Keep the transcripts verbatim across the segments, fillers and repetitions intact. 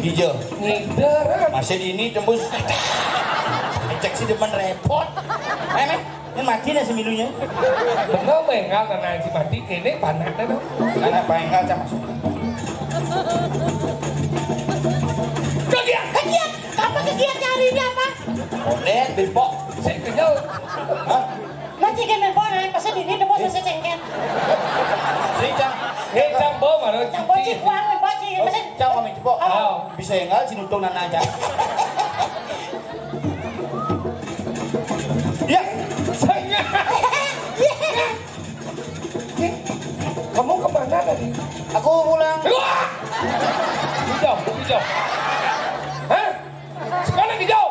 Hijau. Ngider. Masih dini tembus. Cek si demen repot. Eh, men. Ini mati nih semilunya. Bener, mengal, karena si mati, kene panas, tuh. Karena pengal, cak. Kegiat, kegiat. Apa kegiatnya hari ini, apa? Odet, bipok. Saya kerja. Hah? Nanti kan main bola, pas di ini, mau saya cengket. Si Cang. Eh, Cang, bawa mana? Cang bocil, buang, bocil. Oh, Cang, kami cepok. Oh. Bisa ya, nggak? Cinutong nana aja. Ya, saya. Kamu kemana tadi? Aku pulang. Wah! Hijau, hijau. Hah? Sekarang hijau.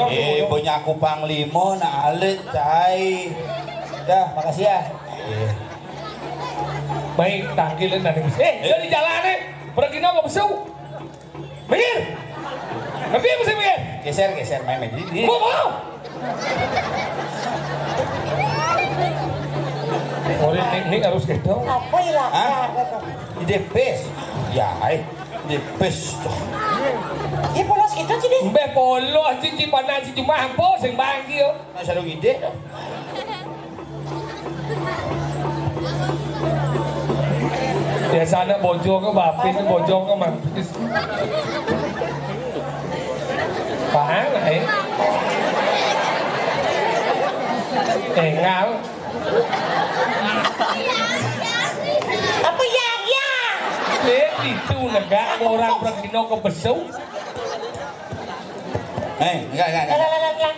Eh, punya aku panglima, nah, alit, cai. Dah, makasih ya. Iya. Baik, tangkilin tadi. Eh, jadi jalan nih. Pergi nang ke besu. Minggir. Ngerti apa sih, minggir? Geser, geser, main, main. Ini, ini. Mau, mau. Oh, ini, ini harus gitu. Apa ya? Hah? Di depes. Ya, eh. Depes tuh. Ini polos gitu sih, deh. Mbeh polos, cici panas, cici mampu, sing bangki, yo. Nah, selalu ide tuh. Biasanya bojo ke bapis, bojo ke mampis. Paham, eh? Engal. Apa ya, ya? Eh, itu negak orang perkino ke besu. Eh, enggak, enggak, enggak. Lah, lah, lah, lah.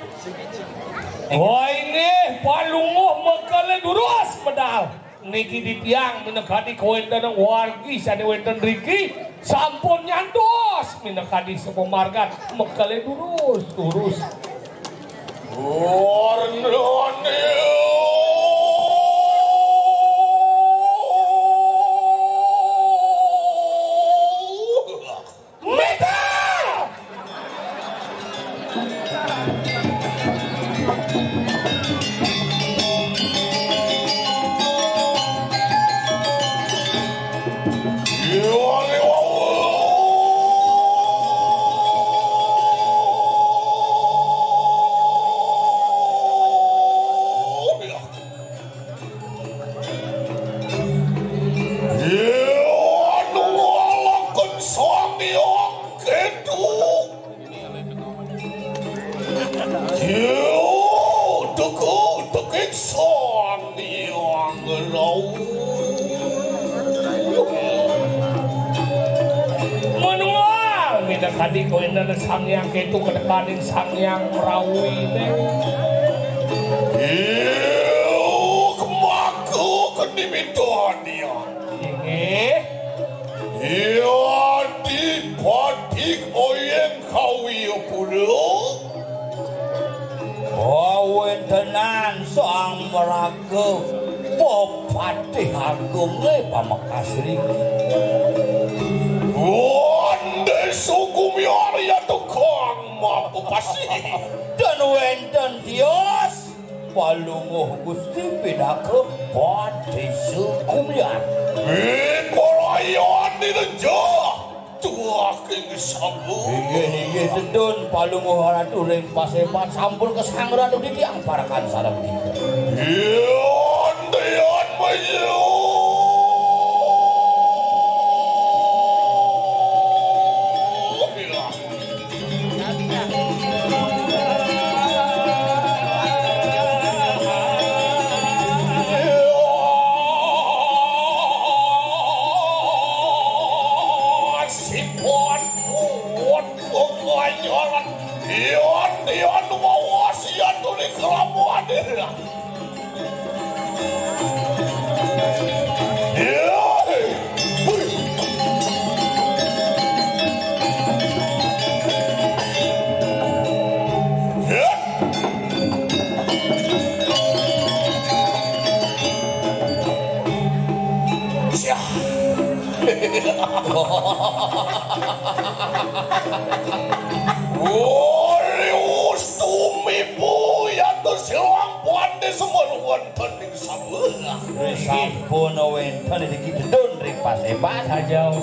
Wah, inggih, Palungguh mekele durus medal. Niki titiang minakadi kawéntenan wargi sané wénten riki sampun nyantos minakadi sapamargan mekele durus, durus. Warnane. Mita! Anu ngalaken Sang Hyang Ketu. Yo, teka tekit Sang Hyang Rawi. Manual, minakadi kawéntenan Sang Hyang Ketu katekaning Sang Hyang Rawi. Yo, kemaka kedimitan ya. Inggih. Yadi patik oyeng kawiyapura. Kawéntenan Sang Maraga Pepatih Agung, eh, pamekas riki. Wandé suku miarya tukang mapepasi. Dan wénten tios. Palungguh Gusti pinaka padésa kumian. Rikala yan direja tuah king sabu. Inggih, inggih, tedun Palungguh Ratu ring pasebat sampun kasanggra titiang parekan sareng tiga. Yan, yan, mayu. Sipun kuwat pengayaan. Ion, ion, wawas, ion, tuli kelabuhan. Uli ustu mibu yatus silang pandi semua wonten ing sabulah. Sampun wénten iki gedun ring paseban. Saja.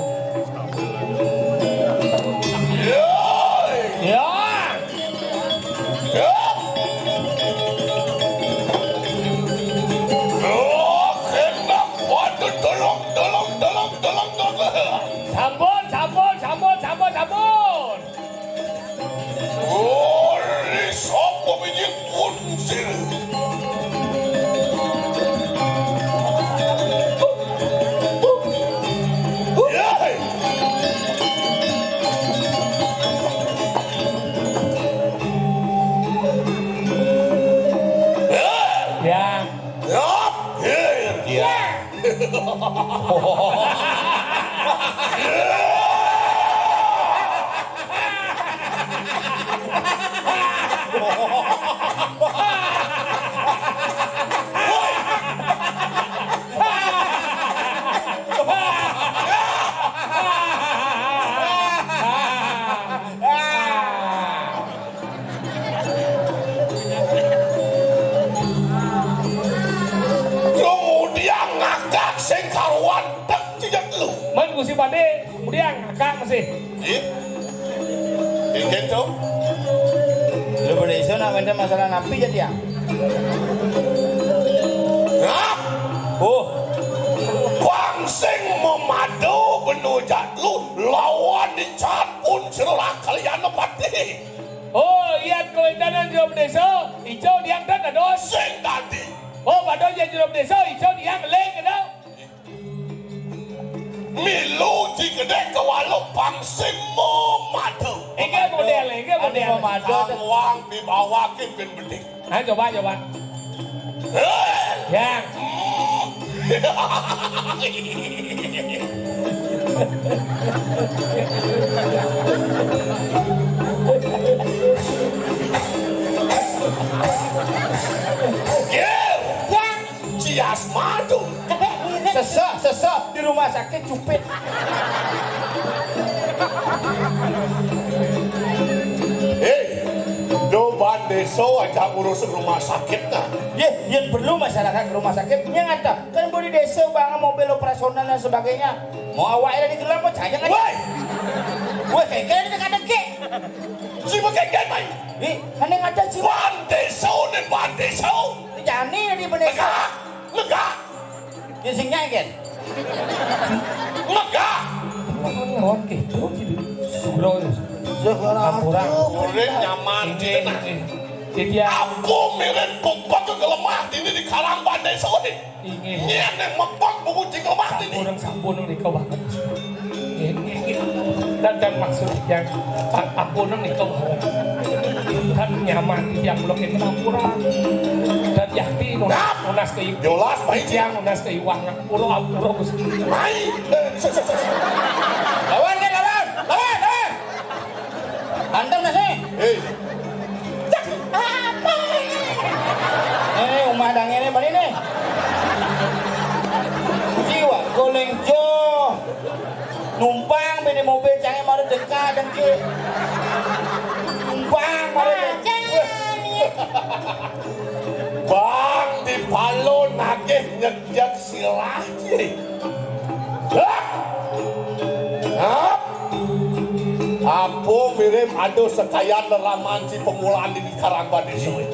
Kemudian ngakak sing karuan tek cijet lu. Men Gusti Pade, kemudian ngakak masih. Ih. Cijet tuh. Lu beli isu nak minta masalah napi jadi ya? Hah? Oh. Bang sing memadu benujat lu lawan dicat pun seluruh kalian pati. Oh, iya, kawéntenan jero désa, ijo diang dan dados. Sing tadi. Oh, padha ya jero désa, ijo diang eling, gitu. Milu ci gedé ke waluh pang sing memadu. Inggih modél, inggih modél. Memadu. Sawang dibawakin bin bedik. Nah, coba, coba. Hei! Yang. Gil. Yang. Cias madu. Kedek mirip. Sesek, sesek di rumah sakit cupit. Hei, do ban désa aja ngurus rumah sakit nah. Yé, yén perlu masyarakat ke rumah sakit, nyang ada. Kan boleh désa bangun mobil operasional dan sebagainya. Mau awak ada di gelam mau caya kan? Woi. Woi, kayak kayak ada kayak. Si pakai kayak main. Ih, mana yang ada sih? Ban désa nih, ban désa. Jani di bener. Megah, megah. Ya sing nyanyi kan? Megah. Lawan gitu, gitu. Sugro. Sekarang ampura. Murid nyaman. Ini, ini. Jadi ya. Aku mirip pupuk ke lemah ini di karang pandai sore. Inggih. Nyén yang mepok buku cing lemah ini. Sampun, sampun nika banget. Inggih, inggih. Dan, dan maksud yang a-, ampun nika banget. Dan nyaman yang blok ini ampura. Dan yakti nunas, nunas ke ibu. Jelas, baik. Yang nunas ke iwang. Ampura, ampura, Gusti. Baik. Eh, se, se, se, se. Lawan kan, lawan? Lawan, lawan. Ganteng gak sih? Hei. Cak, apa? Ini rumah dang ini balik nih. Jiwa goleng jo. Numpang bini mobil canggih maru dengka dengki. Numpang maru dengki. Bang di Palo nagih nyejek silah ji. Hah? Hah? Apa mirip ada sekayan leraman si pemulaan di karang badai suwe?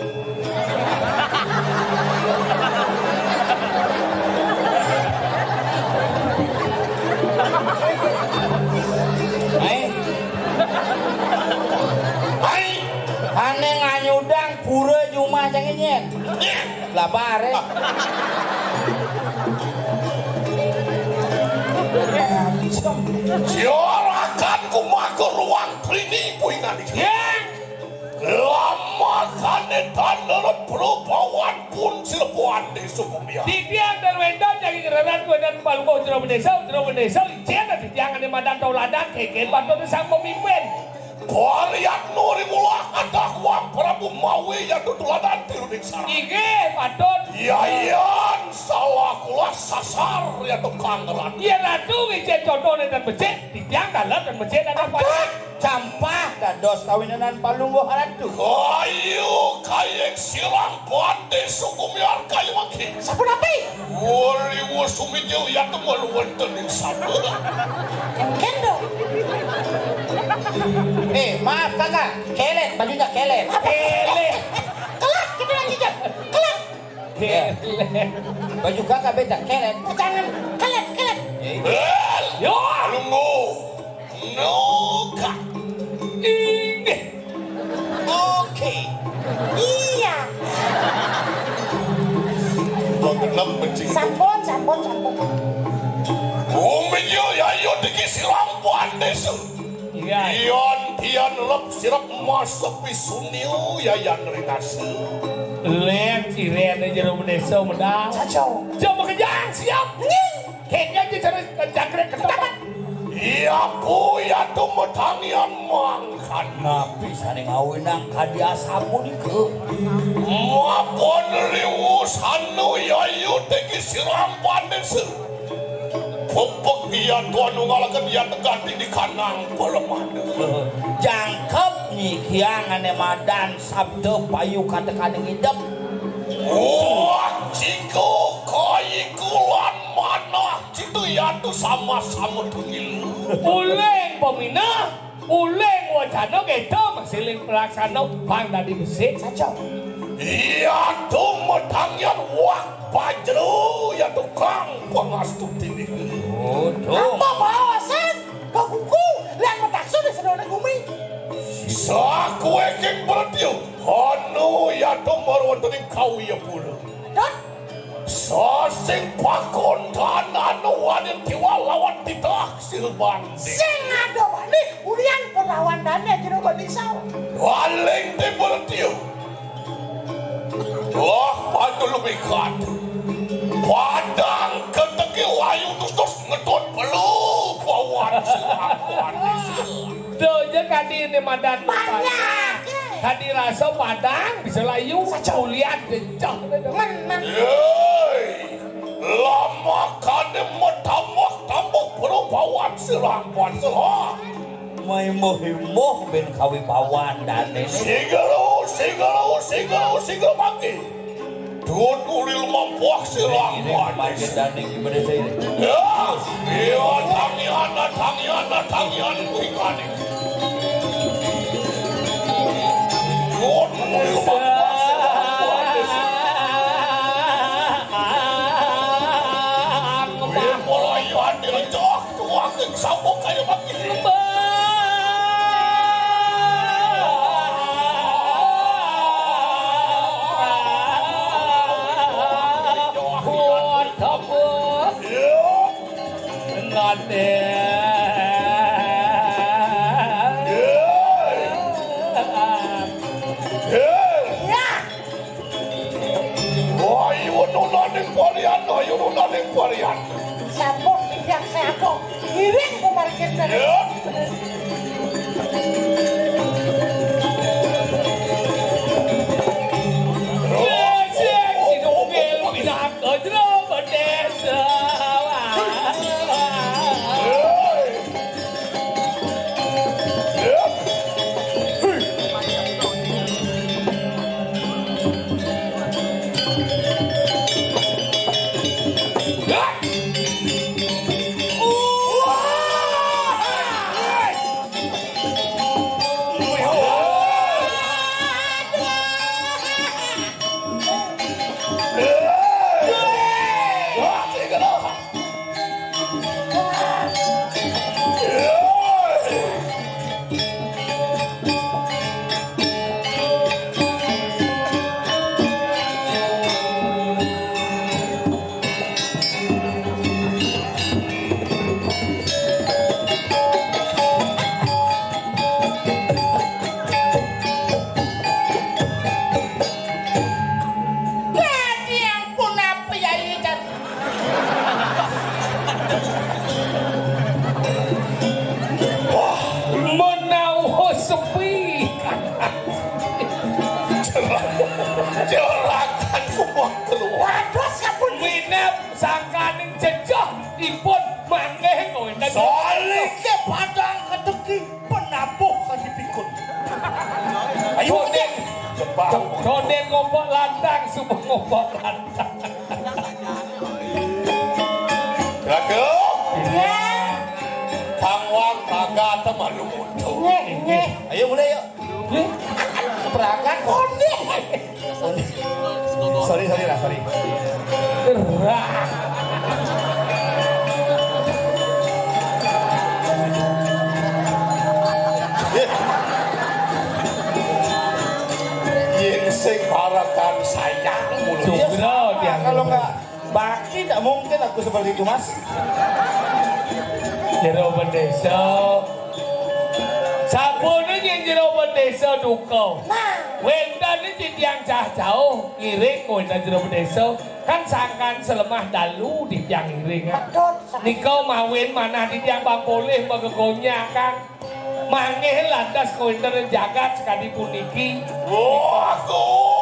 Hai. Hai. Ane nganyudang pura jumah cang inyet. Lapar, eh. Jorakan kumaha ruang trini puingan iki. Ya. Lamakane tanah perubawan pun silpuan di suku Biak. Titiang dan wendan yang ingkaranan wendan palungguh jero bendesa, jero bendesa, licin dan titiang ane madan tauladan, keken patut sang pemimpin. Pariatno ri mulah kadah Wang Prabu mawi ya tutuladan tiru diksara. Inggih, patut. Yayan salah kula sasar ya tukang ngeran. Yen ratu ngicen conto nenten becik, titiang dalem dan becik dan apa? Campah dados kawinenan palungguh ratu. Kayu kayeng silang kuat di suku miar kayu mangki. Sapunapi? Wariwa sumijil ya temen wonten ing sabda. Kendo. Eh, maaf kakak, kelet, bajunya kelet. Kelet. Kelak, kita lagi, Jang. Kelak. Kelet. Baju kakak beda, kelet. Jangan, kelet, kelet. Ya, itu. Bel. Yo. Tunggu. Noka. Inggih. Oke. Iya. Kok genep, kencing. Sampun, sampun, sampun. Bumi yo yayo diki sirampuan desa. Iya. Ion tian lep sirep mas sepi sunil yayan rinasa. Len, ciren jero desa medal. Cacau. Coba kejang, siap. Nying. Kenya aja cara jangkrik ketoprak. Iya, Bu, ya tuh metangian mangkan. Napi sané ngawinang kadi asapunika? Mapon liwus anu yayu tegi sirampané se. Pepek iya tuan nunggalaken iya teganti di kanang pelemana. Jangkep nyikiang ané madan sabda payu katekaning idep. Wah, jika kayiku lan manah, cita yatu sama-sama tengil. Uling peminah, uling wacana, kita masiling pelaksana pang dadi besi. Saja. Yatu metangian wak bajra, yatu kang pangastuti. Waduh. Apa bawasan? Kakuku, lian metaksu di sedona gumi. Sakueking bertio, anu yatu marwanteni kawiya pura. Dot. Sasing pakontan anu wani tiwa lawan titah silbandi. Sing ada bani, ulian perawan dane jero bani saw. Waling ti bertio. Wah, pantu lumikat. Padang keteki layu terus ngetut pelu pawan silakan. Doja kadi ini madan banyak. Kadi rasa padang bisa layu. Saja. Ulian jencah. Men, men. Yoi. Lamakane metamah-tamah perubawan silakan silakan. Maimuh-imuh ben kawibawan dane. Sigelu, sigelu, sigelu, sigelu mangke. Duun ulil mampuh silang manis. Mangke dane gimana sih? Ya, iya, tangian, tangian, tangian, kuwi kane. Duun ulil mampuh silang manis. Kuwi mulai hadir joh. Tuwakeng sambung kaya mangke. Kuat apa? Iya. Ngate. Iya. Iya. Ayu nunaning parian, ayu nunaning parian. Sampun titiang seato. Ngiring kumargin. Ya. Sing sinunggil pinaka jero bendesa. Dadi ampun apa ya ini, Jan? Wah, menawa sepi. Jerakan kuat keluar. Waduh, sampun. Winep sangkaning jejeh ipun manggih kowe. Salike padang keteki. Penabuh kang dipikun. Ayo, Konden. Jepang. Konden ngompok lantang, subuh ngompok lantang. Ratu. Ya. Tangwang taga temalu mutu. Nggih, nggih. Ayo mulai yuk. Nggih. Keberangkat. Konden. Sorry, sorry lah, sorry. Gerah. Yen sing parekan sayang mulu. Sugra, tiang. Kalau nggak Bakti, tidak mungkin aku seperti itu, Mas. Jero bendesa. Sampune yen jero bendesa duka. Nah. Wénten iki tiyang cah jauh ngiring wénten jero bendesa. Kan sangkan selemah dalu titiang ngiring. Betul. Nika mawin manah titiang bang polih magegonyakan. Manggih lantas kawéntenan jagat sakadi puniki. Waduh.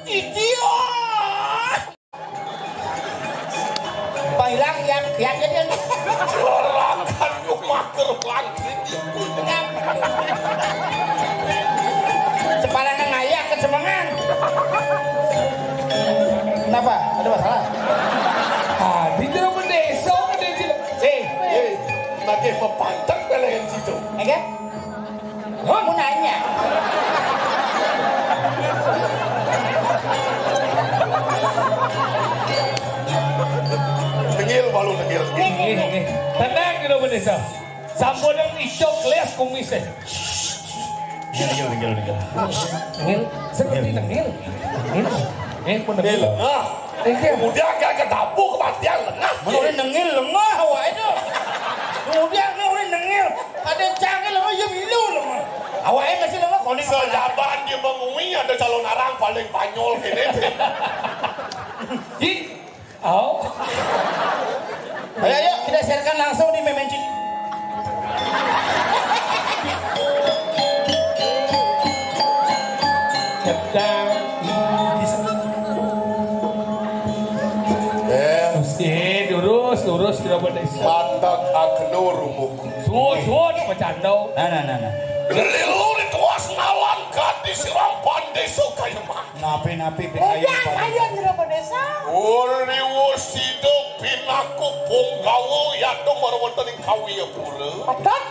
Titiang. Pailang yang yang jadi. Juragan rumah gerbang. Kepala nang ayak kesemengan. Kenapa? Ada masalah? Ah, di jero desa, di jero. Eh, eh, lagi pepantek belain situ. Oke? Hah? Mau nanya. Tengil, balu tengil. Nggih, nggih, nggih. Tenang, jero desa. Sampun yang ijo kelas kumisé. Nggih, nggih, nggih, nggih. Nggih, seperti nggih. Nggih. Nggih, pun nggih. Nggih. Ah. Nggih. Kemudian kayak kedapu kematian lengah. Mun ora nengil lengah awake to. Kemudian nek ora nengil, kadang cangkil lengah ya milu lengah. Awake masih lengah kono. Sejaban dia mengui ada calon arang paling banyol kene. Ih, oh. Ayo, ayo, kita siarkan langsung di Memenci. Sedang. Eh. Mesti lurus, lurus, tidak boleh. Matak agno rumuh. Suwun, suwun, pecando. Nah, nah, nah, nah. Lilo rituas nalan kati sirang pandesa kayemah. Napi-napi pinayu. Udah, ayo, jero desa. Uriwo sida pinaku punggawa yadung marwonten ing Kawiyapura. Betul.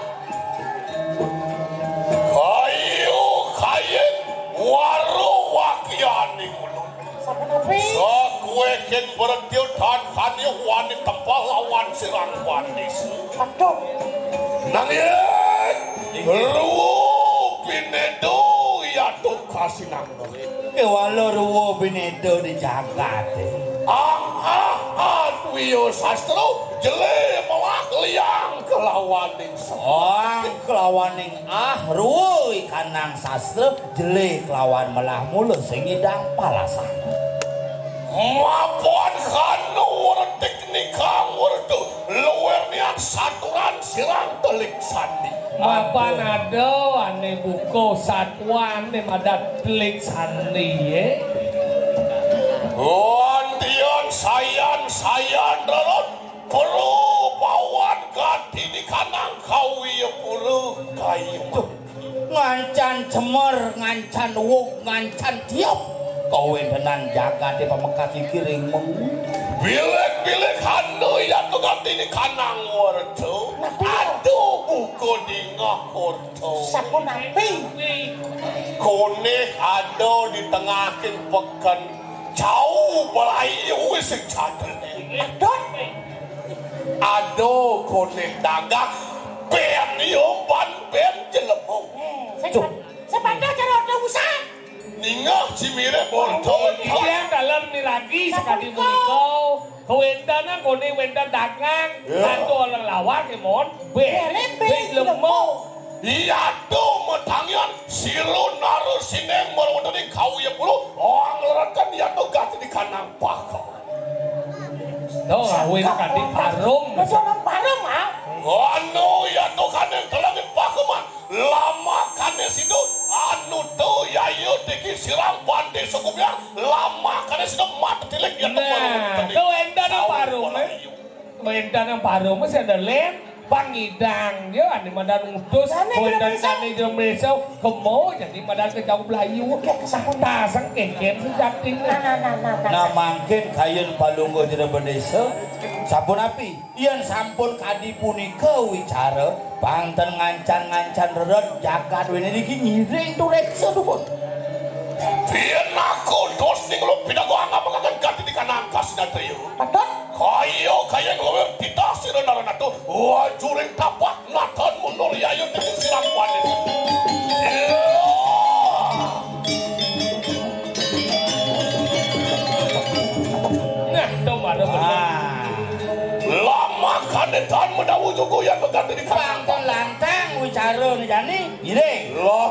Kayu kayen waro wakyane kulon. Sapunapi? Sakuweken berdya dan kani wani tempah lawan sirang wanis. Betul. Nanging ruwo pinedo yadung kasinang. Kewala ruwa bineda di jagate. Ah, ah, ah, Dwiya Sastra, jele melah liang kelawaning semar. Ah, kelawaning ah, ruwa ikanang sastra, jele kelawan melah mula sing ngidang palasan. Mapan kanu wertik nikang wertu, luwir niat saturan sirang telik sandi. Mapan ada ane buka satuan ne madat telik sandi, ye. Wantian sayan sayan rerot perupawan gati di kanang kawi pura kayu. Tuh, ngancan cemer, ngancan wuk, ngancan tiup. Kawentenan jagate pamekas iki ring mengwi. Bilik-bilik handu ya tuh gati di kanang wertu. Aduh, buka dingah korto. Sapunapi? Konih ada di tengahing peken. Jauh belayu sing jadel. Aduh. Ada konih dagang. Ben yo ban ben jelema. Eh, sing Cuk. Sepatah cara ada usah. Ningah cimire bonto. Iya, dalam miragi sekali menika. Kawéntenan koné wénten dagang, ya. Kanto lelawar kemon, bé, Béré bé bé lemo. Yatu metangyan sira nara sineng marwonten ing kawiya pura, anglereken yatu gati di kanang paka. Tuh, awin kadi parum. Wis ana parum, ah. Anu yatu kaneng telengin pakuman. Lamakane situ anu tu yayu diki sirang pande sukubyang. Lamakane situ mata tilik ya. Nah, tuh enten yang baru, eh. Enten yang baru mesti ada lem pangidang ya, ane mandan utus. Enten kane jero meso kemo jadi mandan ke jauh belayu. Taseng kekem sejati. Nah, nah, nah, nah, nah. Nah, mangkin kayen palungguh jero bendesa. Sapunapi? Yen sampun kadi punika wicara, panten ngancan-ngancan rered jagat wene niki ngiring tureksa dukun. Biyen aku dos ning lo pinaku anggap akan ganti di kanang kas dan trio. Betul. Kayo kaya ngeluwir titah sira naranatu. Wajuring tapak natan mundur yayu tinggi silang wanis. Iya. Nah, to mara bener. Ah. Lamakane tan menawu juga yang mengganti di kanang. Pangkon lantang wicara ne jani. Ngene. Lah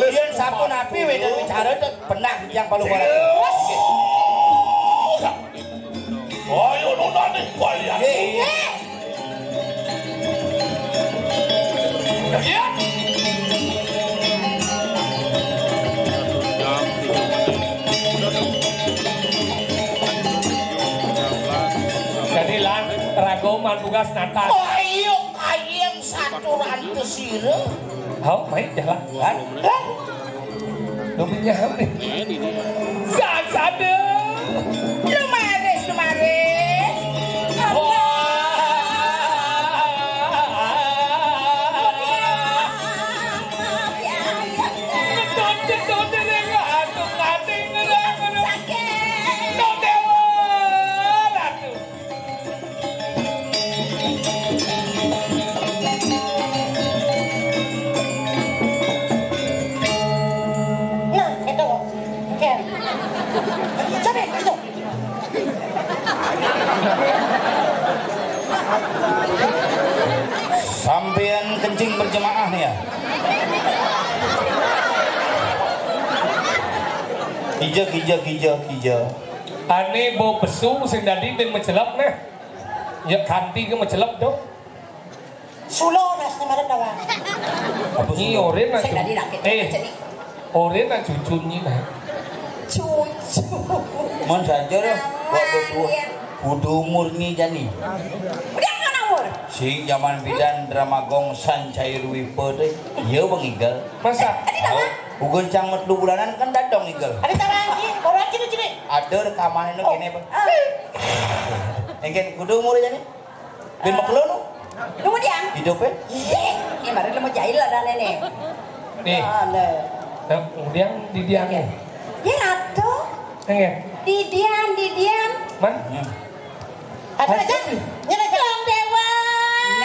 Yén sapunapi wédang wicara, tek penah yang palu. Ayo nona nih, wayah. Jadi lan raga mantugas nata. Oh iya, kayang saturan kesira. Hau, mai jalan. Lan. Lan. Dominya hamil. Sasada. Lumaris, lumaris. Wah. Tonte, tonte, lega, aduh, kating, lega, aduh. Sakit. Tonte, aduh. Nah, itu. Oke. Coba itu. Sampean kencing berjemaah nih ya. Kija, kija, kija, kija. Ané bau pesu sing dadi ben mecelep neh. Ya kanti ke mecelep tuh. Sula nasné marep dawa. Apa sula? Nyi orin nang. Sing dadi rakit. Eh. Orin nang cucu nyi nah. Cucu. Mon saja dah. Wak betua. Kudu umur nyi jani. Udah mana umur? Sing zaman bidan drama gong Sancai Ruwipa téh. Iya Bang Igel. Masa? Tadi sama. Ugun cang met lu bulanan kan dadong Igel. Ada sama lagi, baru lagi tuh cilik. Ada rekaman itu gini, Bang. Engken kudu umur jani. Bin makelo nu. Lu mau diang? Hidup ya? Iya. Ini baru lu mau jahil lah dan ini. Nih. Nah, kemudian di diang nih. Ya ratu. Enggak. Di diang, di diang. Man? Ada aja. Ini aja. Bang Dewa.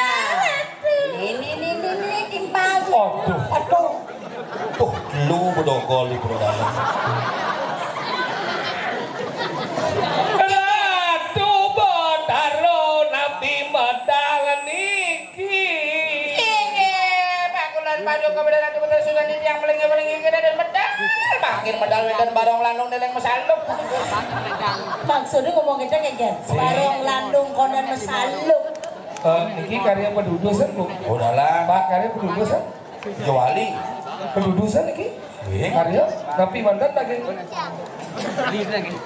Nah. Ini, ini, ini, ini timpal. Aduh. Aduh. Tuh, lu bedogol di perut dalam. Ratu Betara nabi medal niki. Inggih, Pak Kulon Paduka Bendera Ratu Betara Sugandi tiang melingi-melingi kena dan medal. Makin medal wénten barong landung deleng mesalup. Maksudnya ngomong kita kayak gini. Barong landung konden mesalup. Eh, niki karya pedudusan, Bu. Udahlah. Pak, karya pedudusan. Kecuali pedudusan iki. Karya tapi mantan lagi.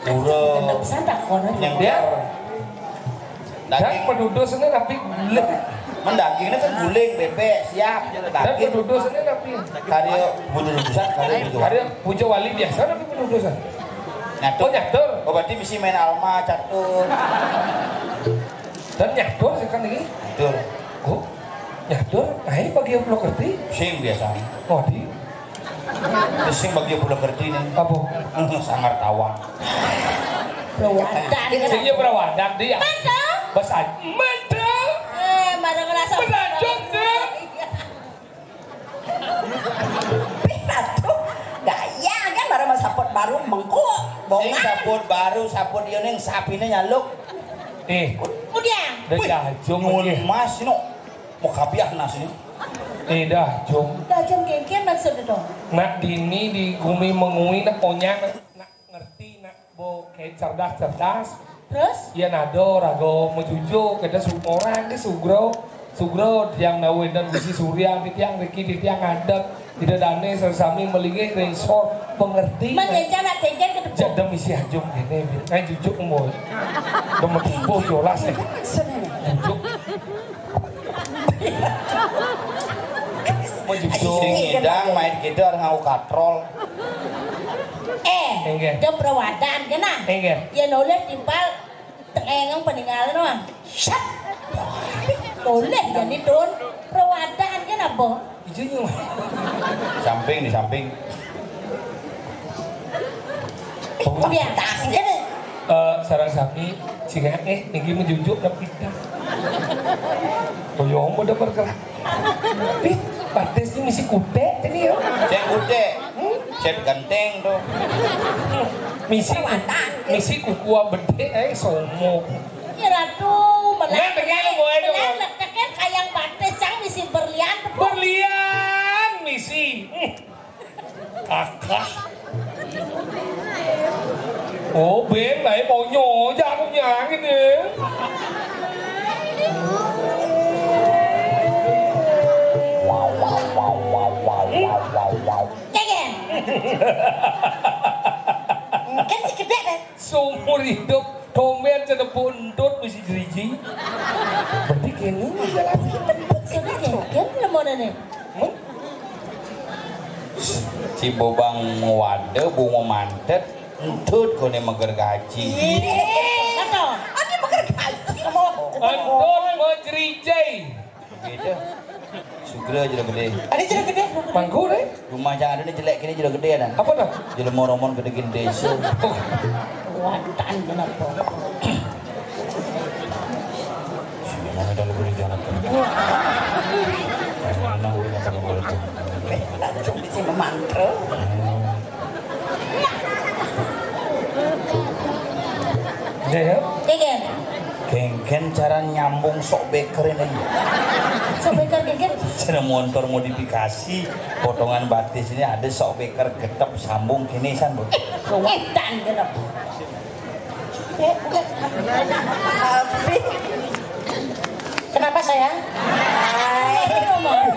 Urang. Pesan tak kono. Yang dia. Daging. Pedudusannya tapi mendagingnya kan guling, bebek, siap. Dan daging. Pedudusannya tapi karya pedudusan, karya pedudusan. Karya puja wali biasa tapi pedudusan. Nyatur. Oh, nyatur. Oh, berarti mesti main alma, catur. Dan nyatur sih kan ini. Nyatur. Oh. Nyatur, ae bagi pulau kerti. Sing biasa. Oh, di. Sing bagi pulau kerti nih. Apa? Sangar tawang. Perawadak. Sing ya perawadak dia. Mantap. Bas aja. Mantap. Eh, marang rasa. Berlanjut deh. Pidato. Gaya kan marang saput baru mengko. Sing saput baru, saput dia ning sapine nyaluk. Eh. Kemudian. Wih, nyuwun mas no. Mau kapiah nasi. Eh, dah, Jung. Dah, Jung, kénkén maksudnya dong. Nak dini di gumi mengui, nak onya, nak, nak ngerti, nak Oh, kayak cerdas-cerdas. Terus? Yén ada raga majujuk, kita su-, orang di Sugro. Sugro, tiang nawi dan bisi surya, di tiang riki, di tiang ngadeg. Tidak dane sesami melingih ring sor pengerti. Mengencan nak kencan ke tepuk. Jadem isi ajum kene, ngai jujuk moy. Demen tepuk jolas nih. Maksudnya nih. Jujuk. Mau jujuk. Sing ngidang main gitu, orang ngau katrol. Eh, Enggak. Dem perawadan kena. Enggak. Ya noleh timpal tengengeng peninggalan mah. Sat. Noleh jadi don perawadan kena apa? Ijo nyung. Samping di samping. Biar tas kene. Eh, sareng sami, sing eh, niki menjujuk tapi dah. Boyong udah bergerak. Ih, batis ini misi kutek tadi ya. Cek kutek. Hmm? Cek genteng tuh. Misi, misi kuku bedé, eh, somo. Ya ratu, melah. Nggak, begini, Bu, ayo, Bu. Melah letaknya kayang batis, cang misi berlian, Bu. Berlian, misi. Hmm. Kakak. Oh, Ben, lah, mau nyonya aku nyangin ya. Kegen. Kan si gedé, Ben. Seumur hidup, domen cenebuk entut mesti jeriji. Berarti kene jalan. Kene kene lemone ne. Hmm? Si bobang wade bungo mantet entut kone meger gaji. Iya. Kata. Ati meger gaji. Entut mau jeriji. Gitu. Sugra jero gedé. Ada jero gedé. Mangku deh. Rumah jangan ada jelek kene jero gedé ada. Apa dah? Jero moromon gedé gini desa. Waduh, tan kenapa? Mana dalam gedé jangan. Mana udah kata boleh tuh. Langsung di sini mantra. Deh, ya? Iya. Kengken cara nyambung sok beker ini. Sok beker kengken? Cara motor modifikasi, potongan batis ini ada sok beker getep sambung kini san, Bu. Kewetan genep. Kenapa saya?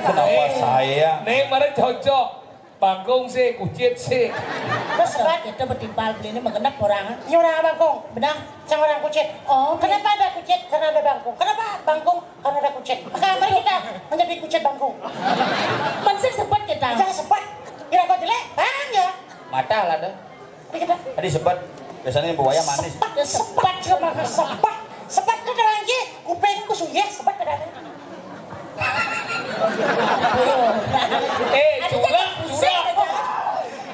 Kenapa saya? Nih, mari cocok. Bangkung sih, kucit sih. Terus sebat itu betimpal beli ini mengenap orang. Iya orang bangkung. Benar. Sama orang kucit. Oh, kenapa ada kucit? Karena ada bangkung. Kenapa bangkung? Karena ada kucit. Maka mari kita menjadi kucit bangkung. Mensing sebat kita. Jangan sebat. Kira kau jelek, bang ya. Mata lah dah. Ini kita. Tadi sebat. Biasanya buaya manis. Sebat, sebat, sebat, sebat. Sebat itu dah lagi. Kupingku suyek, sebat kadang. Eh, curang, curang.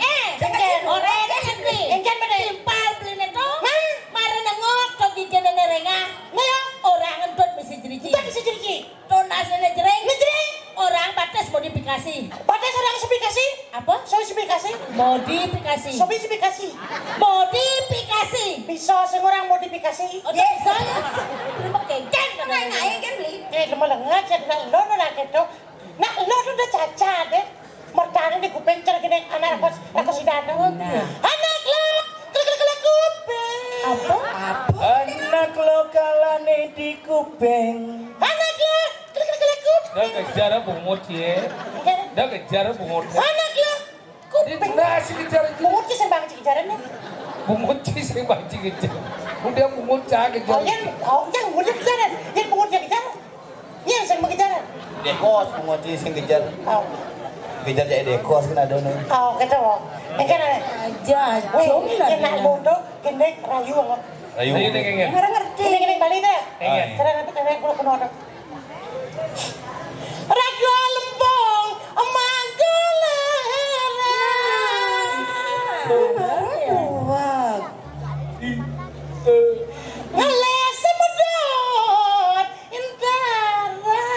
Eh, jangan orang ini nanti. Jangan bener. Timpal beli neto. Hah? Mari nengok ke gigi nenek rengah. Nggak ya? Orang entut mesti jeriji. Entut mesti jeriji. Tunas nenek jering. Nenek jering. Orang batas modifikasi. Batas orang modifikasi. Apa? Modifikasi. Modifikasi. Modifikasi. Modifikasi. Bisa sing orang modifikasi. Oh, bisa ya. Terima kengkeng. Nggak, nggak, kan, Bli? Eh, lemah lengat ya, nak lo nak gitu. Nak lo tuh udah cacat deh. Mertane di kuping cara gini anak aku, aku si Danu. Nah. Anak lo, klik klik klik kuping. Apa? Anak lo kalane di kuping. Anak lo, klik klik klik kuping. Dah kejar bungut ya. Dah kejar bungut. Anak lo, kuping. Nah, si kejar itu. Bungut sih sing banget kejaran nih. Bungut sih sing banget kejar. Udah bungut cah kejar. Oh, yang, oh, yang bungut kejaran. Yang bungut yang kejaran. Iya, sing mengejar. Dekos, menguji sing kejar. Oh. Kejar jadi dekos kan ada nih. Oh, gitu. Ini kan ada. Aja, wih, jom lah, ini nak dia. Bodoh, gendek, rayu, apa? Rayu. Rayu nih, kayaknya. Nggak ngerti. Ini, ini Bali deh. Iya. Karena nanti kena aku kena ada. Ragu lempung, manggala. Nah, baru tuang. Ngeles semedot. Intara.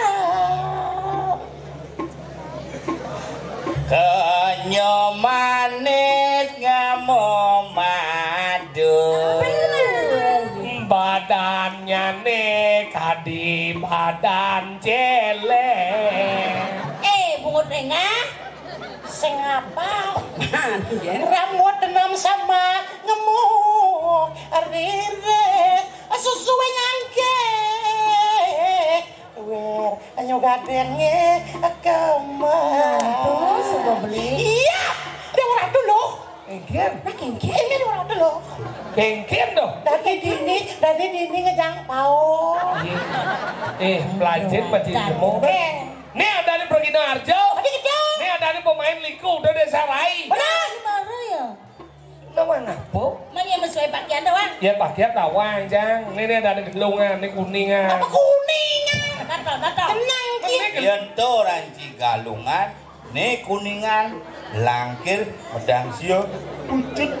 Kenyo manis ngamo madu. Badannya nih kadi badan celek. Eh, bungut rengah. Sing apa? Rambut enam sama ngemu. Rere, susuwe nyangke. Wer, anyo gadenge kemah. Nah, tuh, suka beli. Iya, dia orang dulu. Engken. Nah, kengken. Ini dia orang dulu. Kengken doh. Dari dini, dari dini ngejang pao. Iya. Eh, pelajen masih nemu. Eh. Nih ada nih pergi Arjo. Tadi kecil. Nih ada nih pemain liku udah desa Rai. Benar. Baru ya. Nama ngapa? Mani yang sesuai pakaian doang. Ya pakaian doang, Jang. Ini, ini ada di Gelungan, ini Kuningan. Apa Kuningan? Tato, tato. Tenang, Ki. Ini Gel- Yen to ranci Galungan, ne Kuningan, Langkir, Medang Sio, Pucut.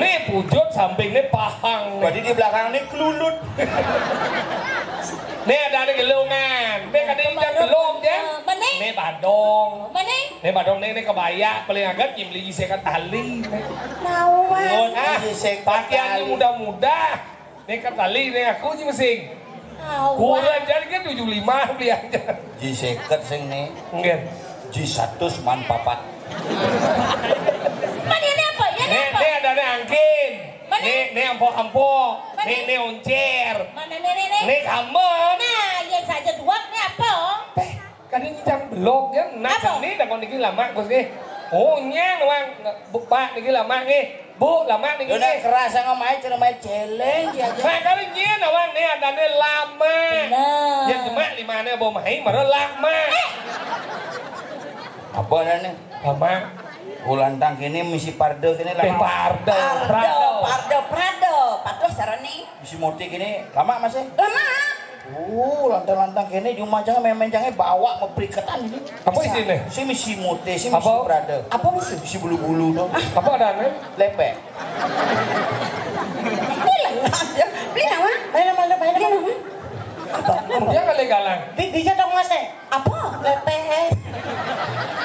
Ini Pucut, samping ini Pahang. Berarti di belakang ini Kelulut. Ini ada di Gelungan. Ini kan ini Gelung, Jang. Eh, mana? Ini Badong. Mana? Nih, Badong, nih, nih kebaya paling agak nyimli seket tali. Nawan. Ngun, ah, isi seket pakaian tali. Muda-muda. Nih, ket tali, nih aku ji mesing. Nawan. Kurang jadi kan tujuh lima beli aja. Ji seket sing nih. Enggak. Ji satus man papat. Mana ini apa? Ya, ini nih, apa? Nih ada nih angkin. Mana? Nih, nih ampo-ampo. Mana? Nih, nih oncer. Mana nih, nih, nih? Nih kamen. Nah, ya saja tuak nih apa? Teh. Kadang nyicang belok ya, nak apa? Seni dah kau niki lama Gus nggih. Oh, nyang wang, Bu, Pak niki lama nggih. Bu, lama niki. Udah nggih. Kerasa ngamai cuma main celeng aja. Nah, kali nyen awang nih adane lama. Benar. Ya cuma lima ne bawa main baru lama. Eh. Apa adane? Lama. Ulantang kini misi parde kini lama. Eh, parde, parde, parde, parde, parde, sarani. Misi moti kini lama masih? Lama. Oh, lantang-lantang kene cuma jangan main-main jangan bawa mepriketan ini. Apa isine? Si misi mute, si misi apa? Berada. Apa misi? Si bulu-bulu tuh. Apa adane? Lepek. Ini lengan ya. Beli nama? Beli nama, beli nama. Apa? Dia kali galang. Di, dia dong mas eh. Apa? Lepek.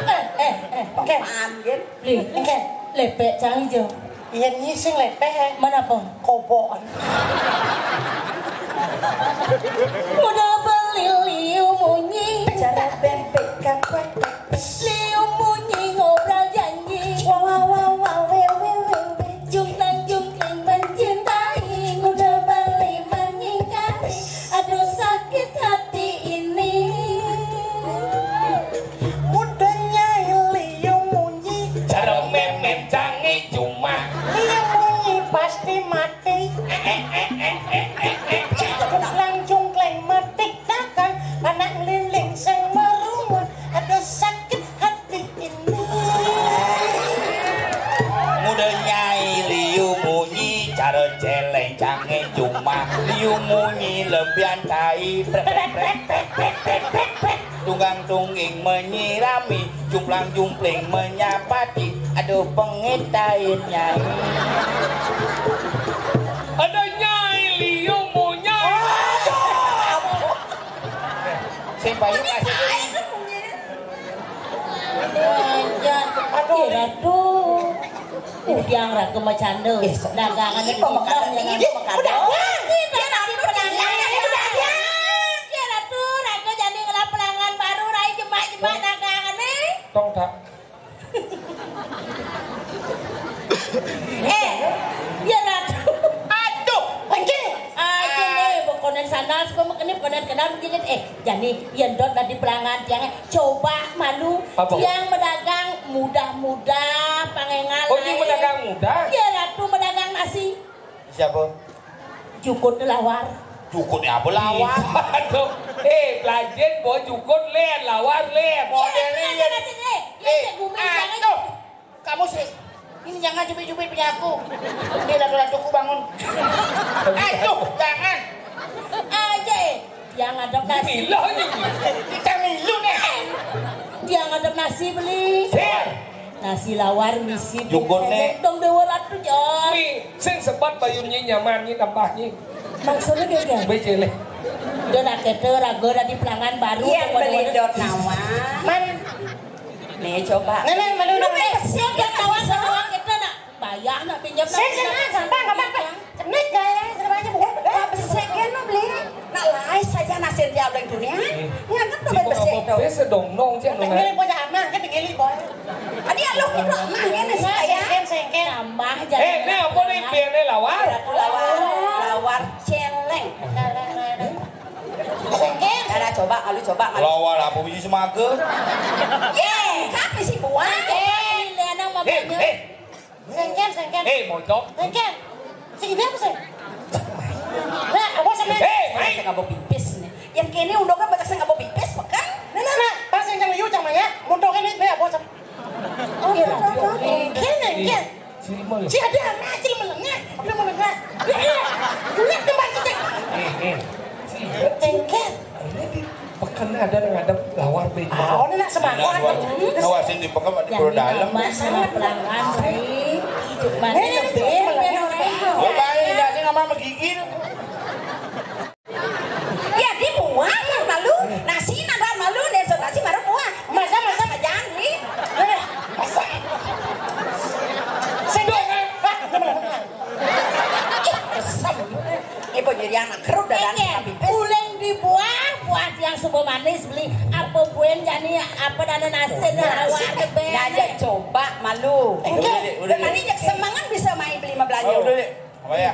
Eh, eh, eh. Oke. Apaan, Gin? Beli. Oke. Lepek cang ijo. Iya, nyi sing lepeh. Mana apa? Kobok. Muda beli liu munyi. Cara bempek kakuat. Liu munyi ngobrol janji. Wah, wah, wah, wah, weh, weh, weh, weh. Jungklang jungkling mencintai. Muda beli menyingkari. Aduh, sakit hati ini. Mudanya liu munyi. Cara memem canggih cuma. Liu munyi pasti mati. Jungklang jungkling metik dagang. Anak liling sing merungut. Ada sakit hati ini. Muda nyai liu munyi. Cara celeng canggih cuma. Liu munyi lebihan tai. Prek, prek, prek. Tunggang tungging menyirami, jumplang jumpling menyapati. Aduh, pengitain nyai. Ada nyai liu munyai. Sing payu kasih. Aduh. Tiang raga macanda. Dagangan ini pemekar ini pemekar. Udah, udah. Kita lagi pelangan. Udah, udah. Ya, Ratu, raga jani ngelah pelangan baru, rai jemak-jemak dagangan nih. Tong tak. Eh, ya, Ratu. Aduh, anjing. Aduh, nih, bokonan sandal, suka makan nih, bokonan kenal begini. Eh, jani, ya, Dot, tadi pelangan tiang. Coba malu, apa? Tiang medagang mudah-mudah, pangengal. Oh, ini medagang mudah? Iya, Ratu medagang nasi. Siapa? Jukut lawar. Jukut apa lawar? Aduh, eh, pelajen bawa jukut len, lawar len. Model iya, ini. Nasi, eh, eh, aduh, kamu sih, ini jangan cubit-cubit punya aku. Ini latu-latuku bangun. Aduh, jangan. Aja, eh. Dia ngadep nasi. Milah aja. Kita milu nih. Dia ngadep nasi beli. Sir. Nasi lawar misi. Jukut nih. Dong dewa ratu jan. Mi, sing sebat bayunnya nyaman nih tambahnya. Maksudnya kayak gini. Becele. Dia nak kata raga dari pelangan baru. Iya, beli dot nawa. Man. Nih coba. Nenek malu dong. Lu besok dia kawan sama kita nak. Bayar nak pinjam. Saya jangan sampai nggak apa-apa. Cenik gaya semuanya bukan. Wah, besek ya, nu beli. Nak lai saja nasir dia beli dunia. Nganggap tuh besek tuh. Bes dong nong cek nong. Tinggal bocah anak, kan tinggal boy. Adi alok itu anak ini saya. Tambah jadi. Eh, ini apa nih, piannya lawar? Lawar, lawar celeng. Sengkén. Nah, nah, coba, malu coba, malu. Lawar apa biji semangka? Yé, kan bisi buah. Eh, ini anak Eh, mamanya. Eh. Sengkén, sengkén. Eh, mocok. Sengkén. Sing ini apa sih? Nah, apa sama? Eh, Saya nggak mau pipis nih. Yang kini undoknya banyak saya nggak mau pipis, pekan. Nah, nah, nah, pas yang liu sama ya, mundokin ini apa sama? Oh, iya. Sengkén, sengkén. Ciri malu. Si ada anak, ciri melengah, ciri melengah. Iya, iya. Kulit tempat kita. Eh, eh. Sengkén. Ini di pekan ada yang ada lawar bego. Ah, oh, ini nak semakoan. Nah, wasin di pekan di Pura Dalam. Masalah pelanggan, Bli. Mana Ini, ini, lebih, ini, ini, ini. Coba ini, ini sama menggigil. Ya, di buah, yang malu. Nasi, nambah malu, dan so nasi, baru buah. Masa, masa. Jangan, Bli. Masa. Sendok. Ih, resem. Ibu jadi anak kerut dan Iya, pipis. Uleng di buah, buah yang suba manis, Bli. Apa buen jani, apa dana nasi, dah awak ada buen. Nah, aja coba malu. Udah, udah, udah. Tadi jak semangat bisa main beli lima belanja. Oh, udah, Dek. Apa ya?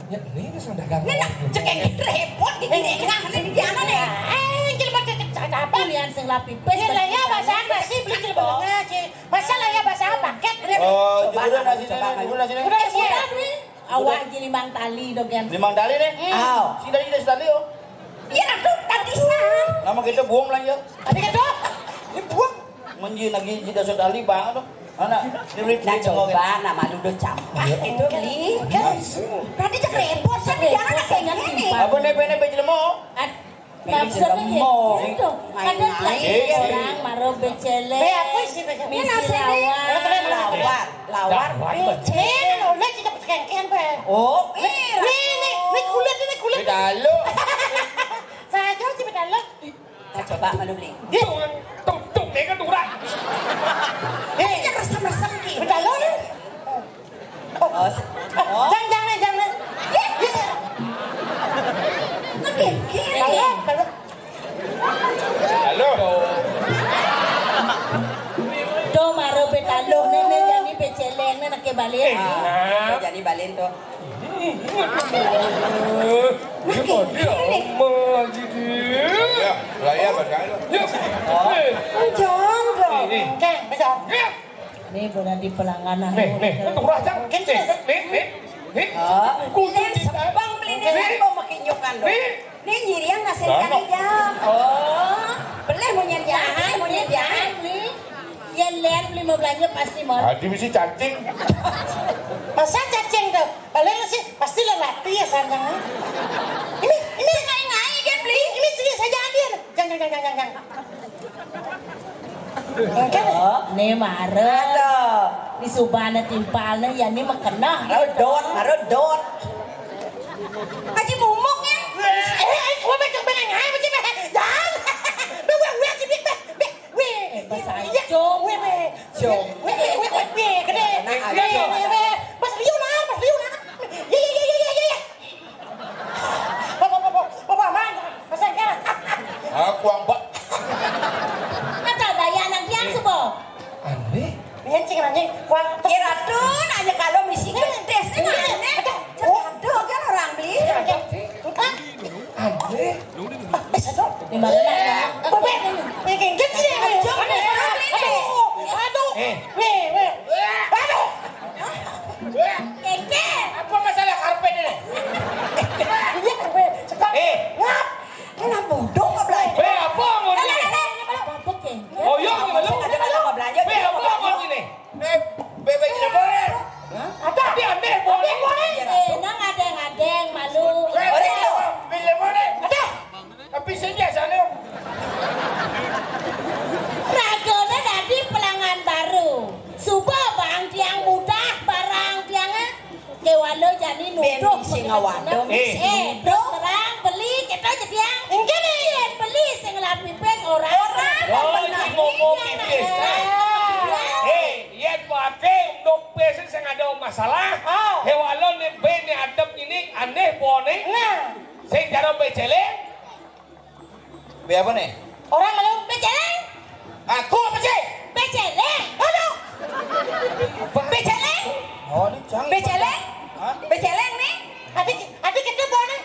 Ya, ini kan sudah gagal. Ini nak cekek repot di kiri tengah, ini di mana nih? Eh, jelema cekek cakap apa? Pilihan sing lapi pes. Iya lah ya, bahasa apa sih beli jelema tengah, Ci? Masa lah ya bahasa apa? Kek, dia Oh, coba, judulnya nasi coba, nenek, coba. Judulnya nasi nenek. Udah, Udah, siap. Udah. Awak aja limang tali, dogen. Limang tali nih? Hmm. Aw. Sida, sida, sida, yo. Iya, tuh, tadi sana. Nama kita buang belanja. Tadi kan tuh, ini buang. Menji lagi jeda sodali banget tuh. Mana? Nah, coba nama lu udah campak itu, Li. Kan tadi cek repot, kan di jalan saya ini. Apa nepe-nepe jelema? Maksudnya gitu. Ada lagi orang maro becele. Be apa sih, Be? Misi lawar. Lawar, lawar, becele. Nih, lo lihat kita perkengkian, Be. Oh, nih, nih, nih, kulit, ini kulit. Bedalo. Saya jauh sih bedalo. Nah, coba malu beli. Tuh, tuh, tuh, dia kan turun. Ini kan resem-resem ki. Bedalo nih. Oh, se- oh. Jang, jang nih, jang nih. Iya, iya. Makin kiri. Bedalo, bedalo. Halo. Do maro bedalo nih, nih, jadi beceleng nih, nak ke balik. Eh, nah. Jadi balik tuh. Gimana dia? Oma, jadi. Ya, lah ya, bacaan. Ya. Eh. Jangan dong. Ini. Oke, bisa. Ya. Ini berarti pelangganan. Nih, nih, itu kurang, Cang. Nih, nih, nih, nih. Oh. Kudu Ini di- sebang beli ini Nih. Apa makin nyokan dong? Nih. Ini nyirian nasi Lah, kali no. Jam. Oh. Boleh mau nyari jahe, mau nyari jahe. Nih. Yang lihat beli mau belanja pasti mau. Tadi mesti cacing. Masa cacing tuh? Paling sih pasti lelaki ya sandang. Ini, ini ngai-ngai kan beli. Ini sini saja ambil. Jangan, jangan, jangan, jangan. Enggak. Nih mare. Aduh. Di subana timpalnya ya ini mekena. Maro dot, maro dot. Haji mumuk ya. Eh, eh, gua becek bengai, haji be. Jangan. Be, be, be, haji be, be, be. Weh, eh, bahasa iya, Acong. Weh, weh. Acong. Weh, weh, weh, weh, weh, gede. Anak Weh, Acong. Weh, weh. Mas Liu nah, Mas Liu nah. Iya, iya, iya, iya, iya, iya. Bapak, bapak, bapak, bapak, man. Mas Acong. Aku ambak. Ada daya anak dia, Subo. Aneh. Iya, cing, anjing. Kuang. Ya, Ratu, nanya kalau misi kertas, ini aneh. Ada. Aduh, kan orang beli. Ada. Hah? Aneh. Di mana nak? Bebek. Bikin kecil. Aduh. Aduh. Eh. Weh, weh. Aduh. Keke. Apa masalah karpet ini? Iya, weh. Cepat. Eh. Ngap. Ini bodoh nggak belajar. Be, apa mau ini? Apa, Keke? Oh, iya, gimana? Ada kalau mau belanja, Be, apa mau ini? Eh, bebek jelema. Hah? Ada. Dia ambil boleh. Eh, nang ada ngadeng malu. Boleh, boleh. Ada. Tapi senja sana. Ragone dadi pelanggan baru. Suba bang tiang mudah barang tiangnya. Kewala jani nuduh. Sing ngawado. Eh, terus terang beli kita jadi yang. Enggak nih. Beli sing lapi pes orang. Orang. Oh, ini ngomong pipis. Eh, Yén paké unduk pis sing ada masalah. Oh. Hewalon né bé né adep ini aneh pone. Nah. Sing cara becele. Bé apa nih? Orang malu becele. Aku apa sih? Becele. Aduh. Becele. Oh, ini cang. Beceleng? Hah? Beceleng nih? Adi, adi kita bawa nih.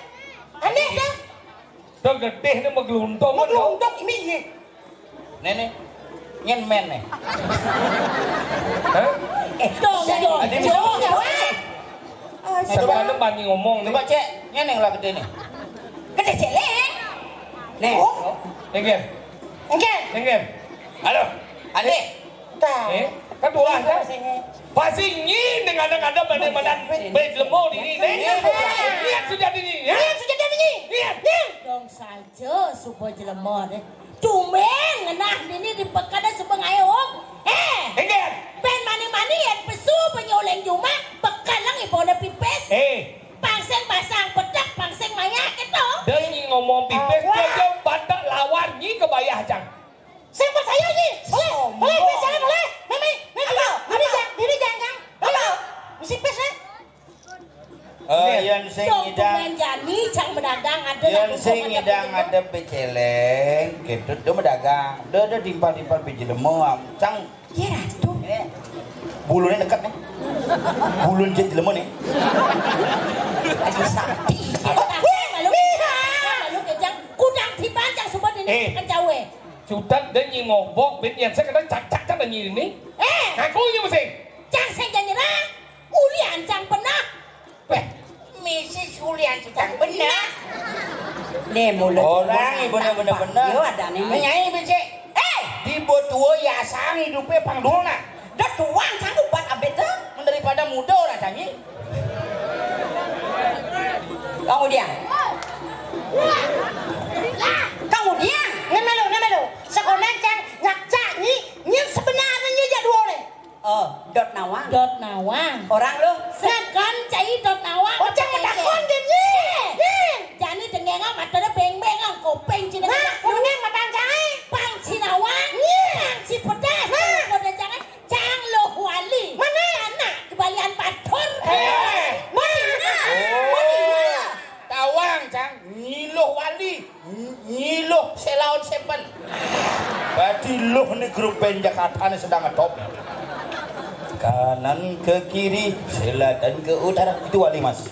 Aneh dah. Dah gedé né magluntung. Magluntung ini, iya. Né, né. Nyén mén né. Hah? Eh, dong, dong, adi dong, bisa. Dong. Nah, coba. Sangkané bani ngomong né. Coba, Cék. Nyén yang lah gedé né. Gedé céléng. Né. Oh. Éngkén. Éngkén. Éngkén. Halo. Adé. Tah. Eh, kan tulah, kan? Pasti nyi dengan ada mana-mana baik lemah dini. Né, niat sudah dini, ya. Niat sudah dini. Niat. Dong saja suba jelema deh. Tumbén ngenah dini di pekada suba ngayuh. Eh. Éngkén. Bén mani-mani yén pesu penyuling jumah, bekaleng ibune pipis. Eh. Pangsing pasang pedek, pangsing mayah gitu. Dé nyi ngomong pipis, aja batak lawar nyi kebayah jang. Sing percaya nyi. Boleh, boleh, boleh, boleh. Mimi, mimi, diri jang, diri jang, jang. Boleh. Mesti pis, eh. Eh, yén sing ngidang, jani cang medagang ada. Yén sing ngidang ada beceleng, gitu, dé medagang. Dé, dé timpal-timpal biji lemo, am. Cang. Iya, Ratu. Buluné deket nih. Bulun jét jelema nih. Lagi sakti. Lalu, lalu kejang kudang tiban cang suba dini. Eh. Kejauh. Cutat dé nyi ngobok, bin yén saya kadang cak-cak kan nyi ini. Eh. Ngaku nyi mesti. Cang sing nyerah. Ulian cang penah. Wéh, misis ulian cang penah. Né mulut. Orang ibu bener-bener. Yo, ada nih. Nyai becik. Eh, di botuo yasang hidupé pang dona. Dah tuang cang ubat abet tuh. Daripada muda orang cang. Kemudian. Kemudian, né malu, né malu. Sekolah cang ngacak nyi, nyi sebenarnya nyi jadwalnya. Oh, dot nawang. Dot nawang. Orang lu. Sekan cai dot nawang. Ocang matakon deh, nyi. Nyi. Jani dengéngan matane béng-béngan, kopéng cina. Nah, kuning matan cai. Pang cinawang. Nyi. Pang cipedas. Nah. Kode jangan, cang loh wali. Mana? Anak kebalian batur. Eh. Mana? Oh. Mana? Tawang, cang. Nyiluh wali. Nyiluh selaon seven. Berarti luh nih grup band Jakarta nih sedang ngetop. Kanan ke kiri, selatan ke utara. Itu wali, Mas.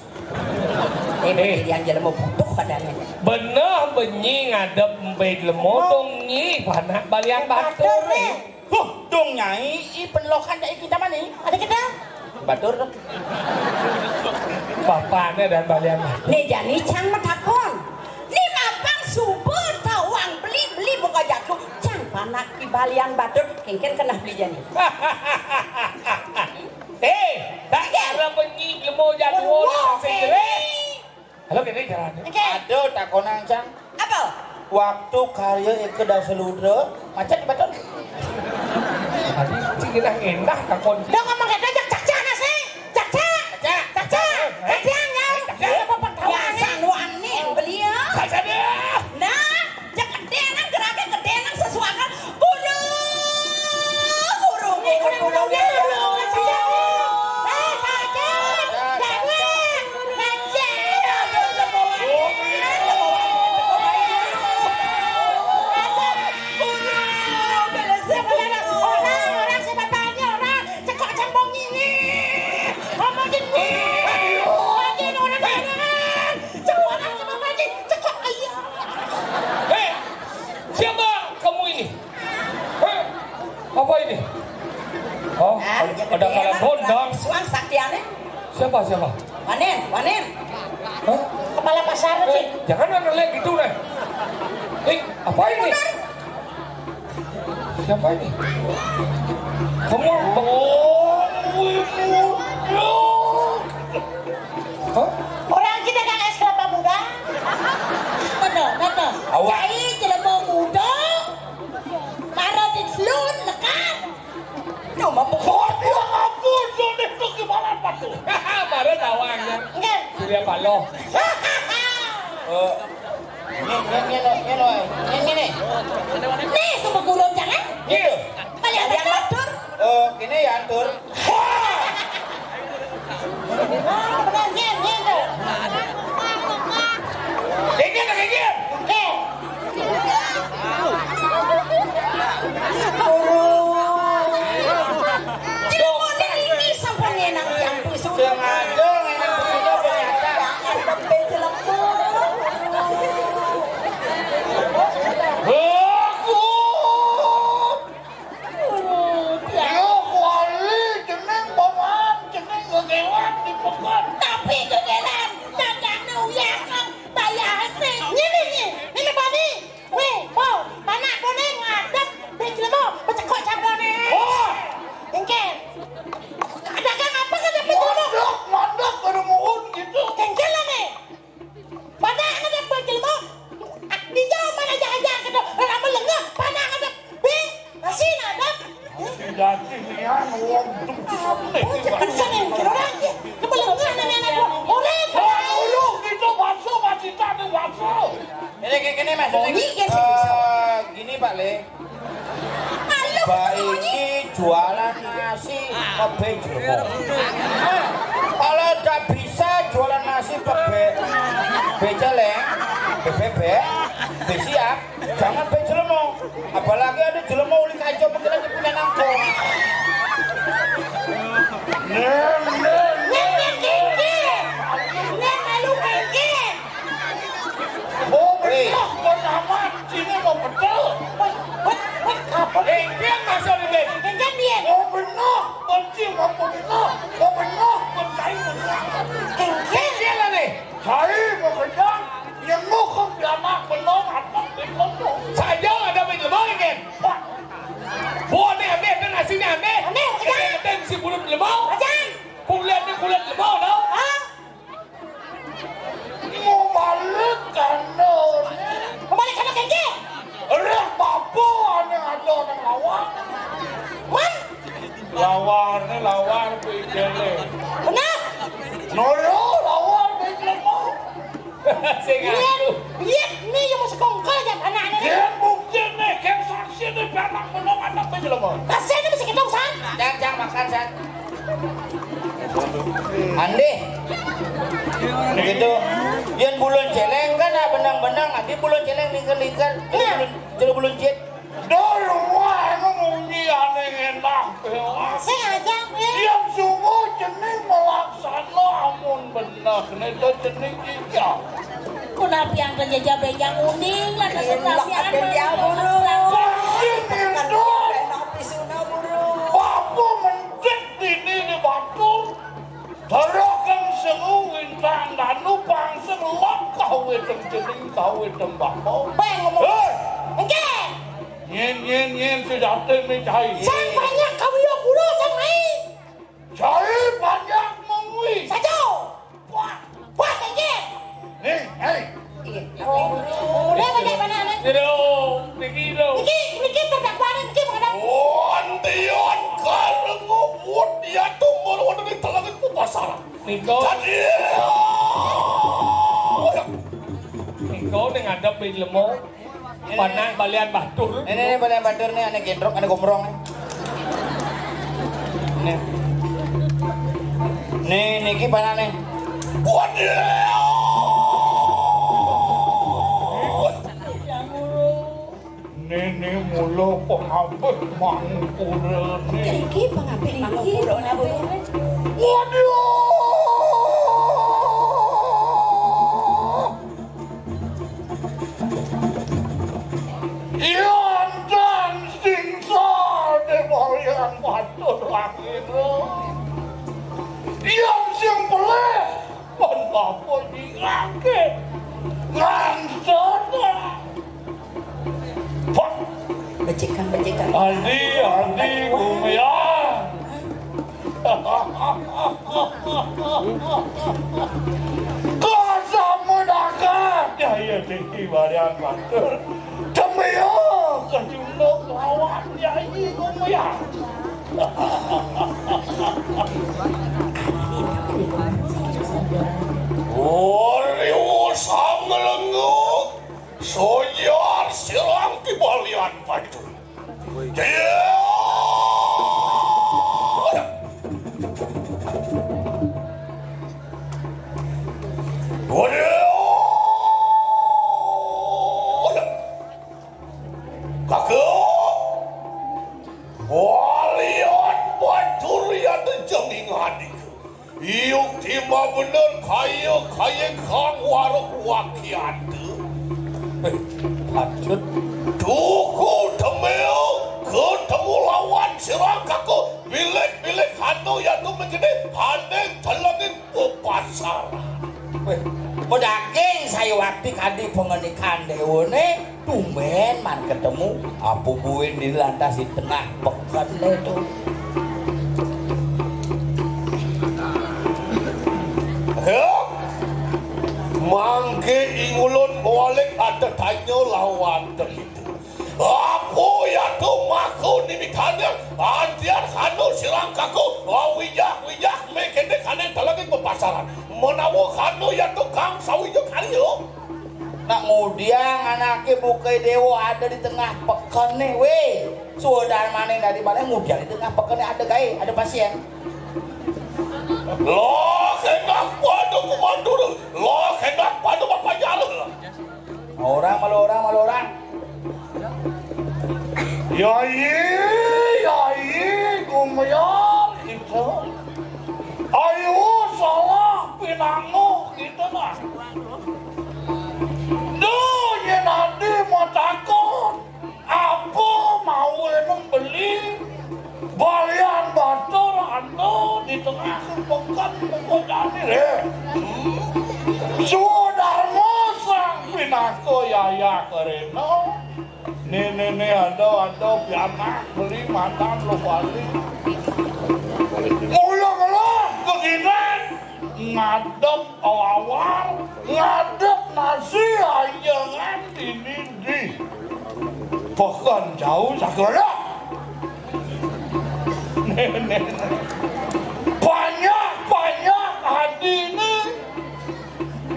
Eh, eh. Yang jelema butuh padanya. Bener benyi ngadep empe jelema dong nyi panak balian batur, eh. Huh, dong nyai, i penlokan dai kita mani. Ada kita? Batur tuh. Bapaknya dan balian batur. Nih jani cang matakon. Nih mapang suba tawang beli-beli buka jatuh. Cang panak di balian batur, kéngkén kenah beli jani. Eh, tak kira benyi jelema jadwal. Halo, kéné jalan. Oke. Aduh, takonan, Cang. Apa? Waktu karya Eka Dasa Ludra, macet di Batur. Tadi cing indah takon. Udah ngomong gitu, cak, cak, cak, nasi. Cak, cak. Cak, cak. Cak, cak. Cak, cak, ya. Cak, cak. Apa pertawaan? Biasa lu anin beliau. Cak, cak, deh. Nah, cak gedé nang, geraknya gedé nang, sesuakan. Bulu, burung, burung, burung, burung, burung. Eh, Pak Cak. Jangan. Hei, siapa kamu ini? Hei, apa ini? Oh, ada, ada kalah bondang. Suang saktiane. Siapa, siapa? Wanin, Wanin. Hah? Kepala pasar, eh, Cing. Jangan ada lagi gitu, nah. Eh, apa ini? Siapa ini? Kamu, oh, hah? Orang kita kan es kelapa muda. Betul, betul. Awak. Cai jelema muda. Mara di selun, lekat. Cuma pokok. Ya ampun, Johnny itu gimana, Pak, tuh? Baru tawang, ya. Enggak. Surya Paloh. Eh, ini, ini, ini, ini, ini. Ini, ini. Nih, sumpah gulung, jangan. Gitu. Balik, balik, atur. Eh, ini ya, atur. Wah! Ah, benar, nyen, nyen, tuh. Ini, ini, ini. Oke. Aduh. Tidak mau ini, ini sampai enak. Wong, cek kersa ning kira ora iki. Kepelengah nang anak gua. Ora, ora, ora, kita bakso, masih tak ada bakso. Ini kayak gini, Mas. Ini, eh, gini, Pak Le. Halo, Mbak iki jualan nasi ngebé jlemo. Nah, kalau ndak bisa jualan nasi pebé, becel ya, bebek, bebek siap, jangan bé jlemo. Apalagi ada jlemo uli kaca pikiran di punya nangko. Neng, neng, neng, neng, neng, neng, neng, neng, neng, neng, Oh, bener, bener amat. Sini mau betul. Wah, wah, wah, apa? Engkén masuk di sini. Engkén piye? Oh, bener. Benci mau bener. Oh, bener. Benci mau bener. Engkén. Engkén lah nih. Saya mau kenyang. Yang mau ke pianak bener, apa bener tuh? Saya ada bener, mau engkén. Wah. Boleh ambil, dan hasilnya ambil. Ambil, kenyang. Ambil, si bulut lemau. Kenyang. Kulit ni kulit lemau, tau? Hah? Mau balik kandone. Mau balik kandone, Kengke? Reh bapa ane ada nang lawar. Man? Lawar ni lawar pijele. Bener? Noro lawar pijele. Sing aku. Iya, ini yang mau sekongkol aja anaknya. Dia bukti nih, kayak saksi nih, anak menong, anak pijele. Kasih ini mesti kita usaha. Jang, jang, makan, San. Andih. Begitu. Yen bulun celeng kan, ah, benang-benang, ah, di bulun celeng lingkar-lingkar. Iya. Bulun, jero bulun jit. Dah, rumah emang munyi aneh enak. Sengaja, ya. Tiap subuh cening melaksana amun benar. Nah, itu cening iya. Kunapi angken jaja benjang uning, lah, kasih Iya, kapian, lah, dia buru. Pasti pintu. Enak pisuna buru. Bapa men Cek dini ni batur, terahkan seru wintang danu pangsing lap kawiteng cening kawiteng bapa. Bang ngomong. Hei! Engke. Nyin, nyin, nyin, sejati ni cai. Sang banyak kawio pura, sang mai. Cai banyak mengwi. Sajo. Wah, wah, tinggi. Nih, hei. Iya. Oh, udah banyak mana, Neng? Niki lo, niki lo. Niki, niki terdakwa, niki menghadap. Oh, antian kareng ngebut dia tumbur wonten ing telenging pupusaran. Niko. Jadi, niko ning ngadep ing lemo. Panah balian batur. Nih, nih, nih, balian batur nih, ane gendrok, ane gombrong. Nih. Nih, niki panahne. Waduh. Nene mula pengabeh mangkura. Iki pengabeh iki. Waduh. Yan dan sing sade balian batur akhirnya. Yan sing peleh, pun bapa nyirake. Ngan sada. Pak. Becik, Kang, becik, Kang. Adi, Adi, Gumian. Kasamudakan. Ya, iya, Diki, Barian, Batur. Demi ya, kejunduk lawan, ya, iya, Gumian. Ori usang ngelenggu, soyar sirang kibalian batu. Dia. Waduh. Kakak. Walian batu rian jembingan. Iyuk tiba bener kaya, kaya kang waruh wakiatu. Eh, patut. Tuku temel ketemu lawan sirang kaku bilik-bilik hantu yatu menjadi handeng telengin pepasaran. Weh, medaging saya wakti kadi pengenikan dewane. Tumben man ketemu, apa buin di lantas di tengah peken le tu. Heh. Mangke ingulun balik ada tanya lawan tehitu. Apa ya tu maku ni mitanya, antiar kanu silang kaku, wijak-wijak mekende kane talagi papasaran. Menawa kanu ya tu kang sawijo kali yo. Nak ngudiang anake bukai dewa ada di tengah pekene, weh. Sudarmane dari mana ngudiang di tengah pekene ada gae, ada pasien. Lah, enak pada kumandur. Lah, enak pada bapak jalan. Orang malu orang, malu orang. Yai, yai, gumiar kita. Ayo salah pinanguh kita nah. Duh, yen adi matakon. Apa mau nang beli? Balian batur anu di tengah peken pokok dani, eh. Sudarma sang pinaka yayah karena. Ni, ni, ni, ada, ada pianak beli madan lo bali. Mula-mula begini ngadep awar, ngadep nasi ayangan dini di. Pekan jauh sagala. Banyak-banyak adine,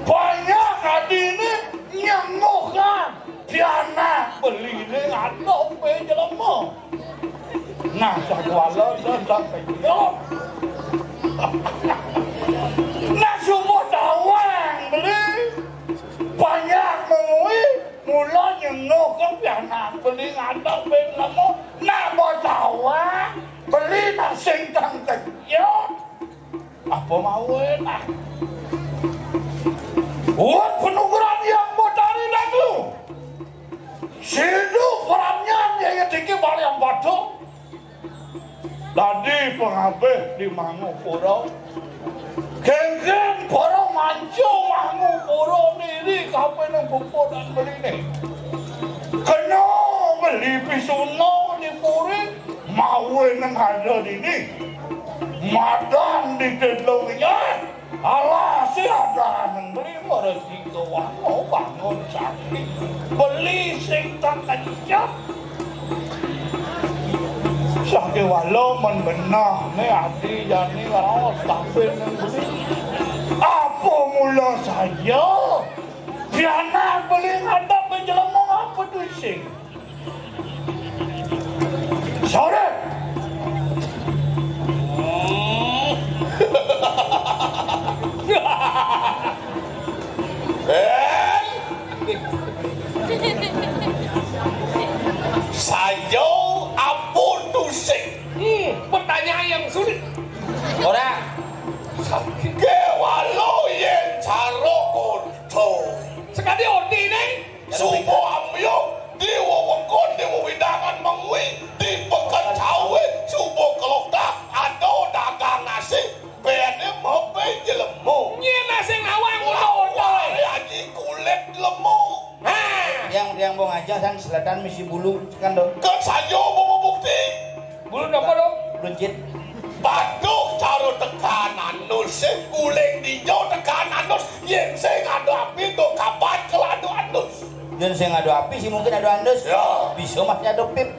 banyak adine nyenguhkan pianak beline ngadep pe jelema. Nah, sakuala dan sampai yo. Nah, subuh tawang beli. Banyak mengui, mula nyenguh ke pianak beli ngadep pe jelema. Nak bawa tawang, beli nak sing tang kejut. Apa mau enak? Buat penugaran yang batari lagu. Sidu perannya yaya tinggi balik yang batuk. Tadi pengabeh di Mangupura. Kengkeng para manca Mangupura niri kape nang pupuk dan beline. Kena beli pisuna di puri. Mawe nang ada dini. Madan di tedlongnya. Alah, si ada nang beli mereka wano bangun sakti. Beli sing tak kencang. Sakti walo men benah ne ati jani laos tapi nang beli. Apa mula saja? Pianak beli ngadep jelema apa tu sing? Sore. Eh? Sayo ampun tusing. Hmm, pertanyaan yang sulit. Ora. Kewalo yen caro korto. Sekali oti ning. Suba ambyuk, di wewengkon, di wewidangan mengwi, di peken cawe, suba kelokta, ada dagang nasi, bene mebe jelemu. Nye nasi nawang udah udah. Aji kulit lemu. Ha. Yang yang mau ngajak sang selatan misi bulu kan do. Kan saja mau bukti. Bulu napa do? Bulu jit. Baduh, cara tekan anus, uling dijo tekan anus, yen sing adu api, do kabat kalau adu anus. Yen sing adu api sih mungkin adu anus. Ya. Bisa masih adu pip.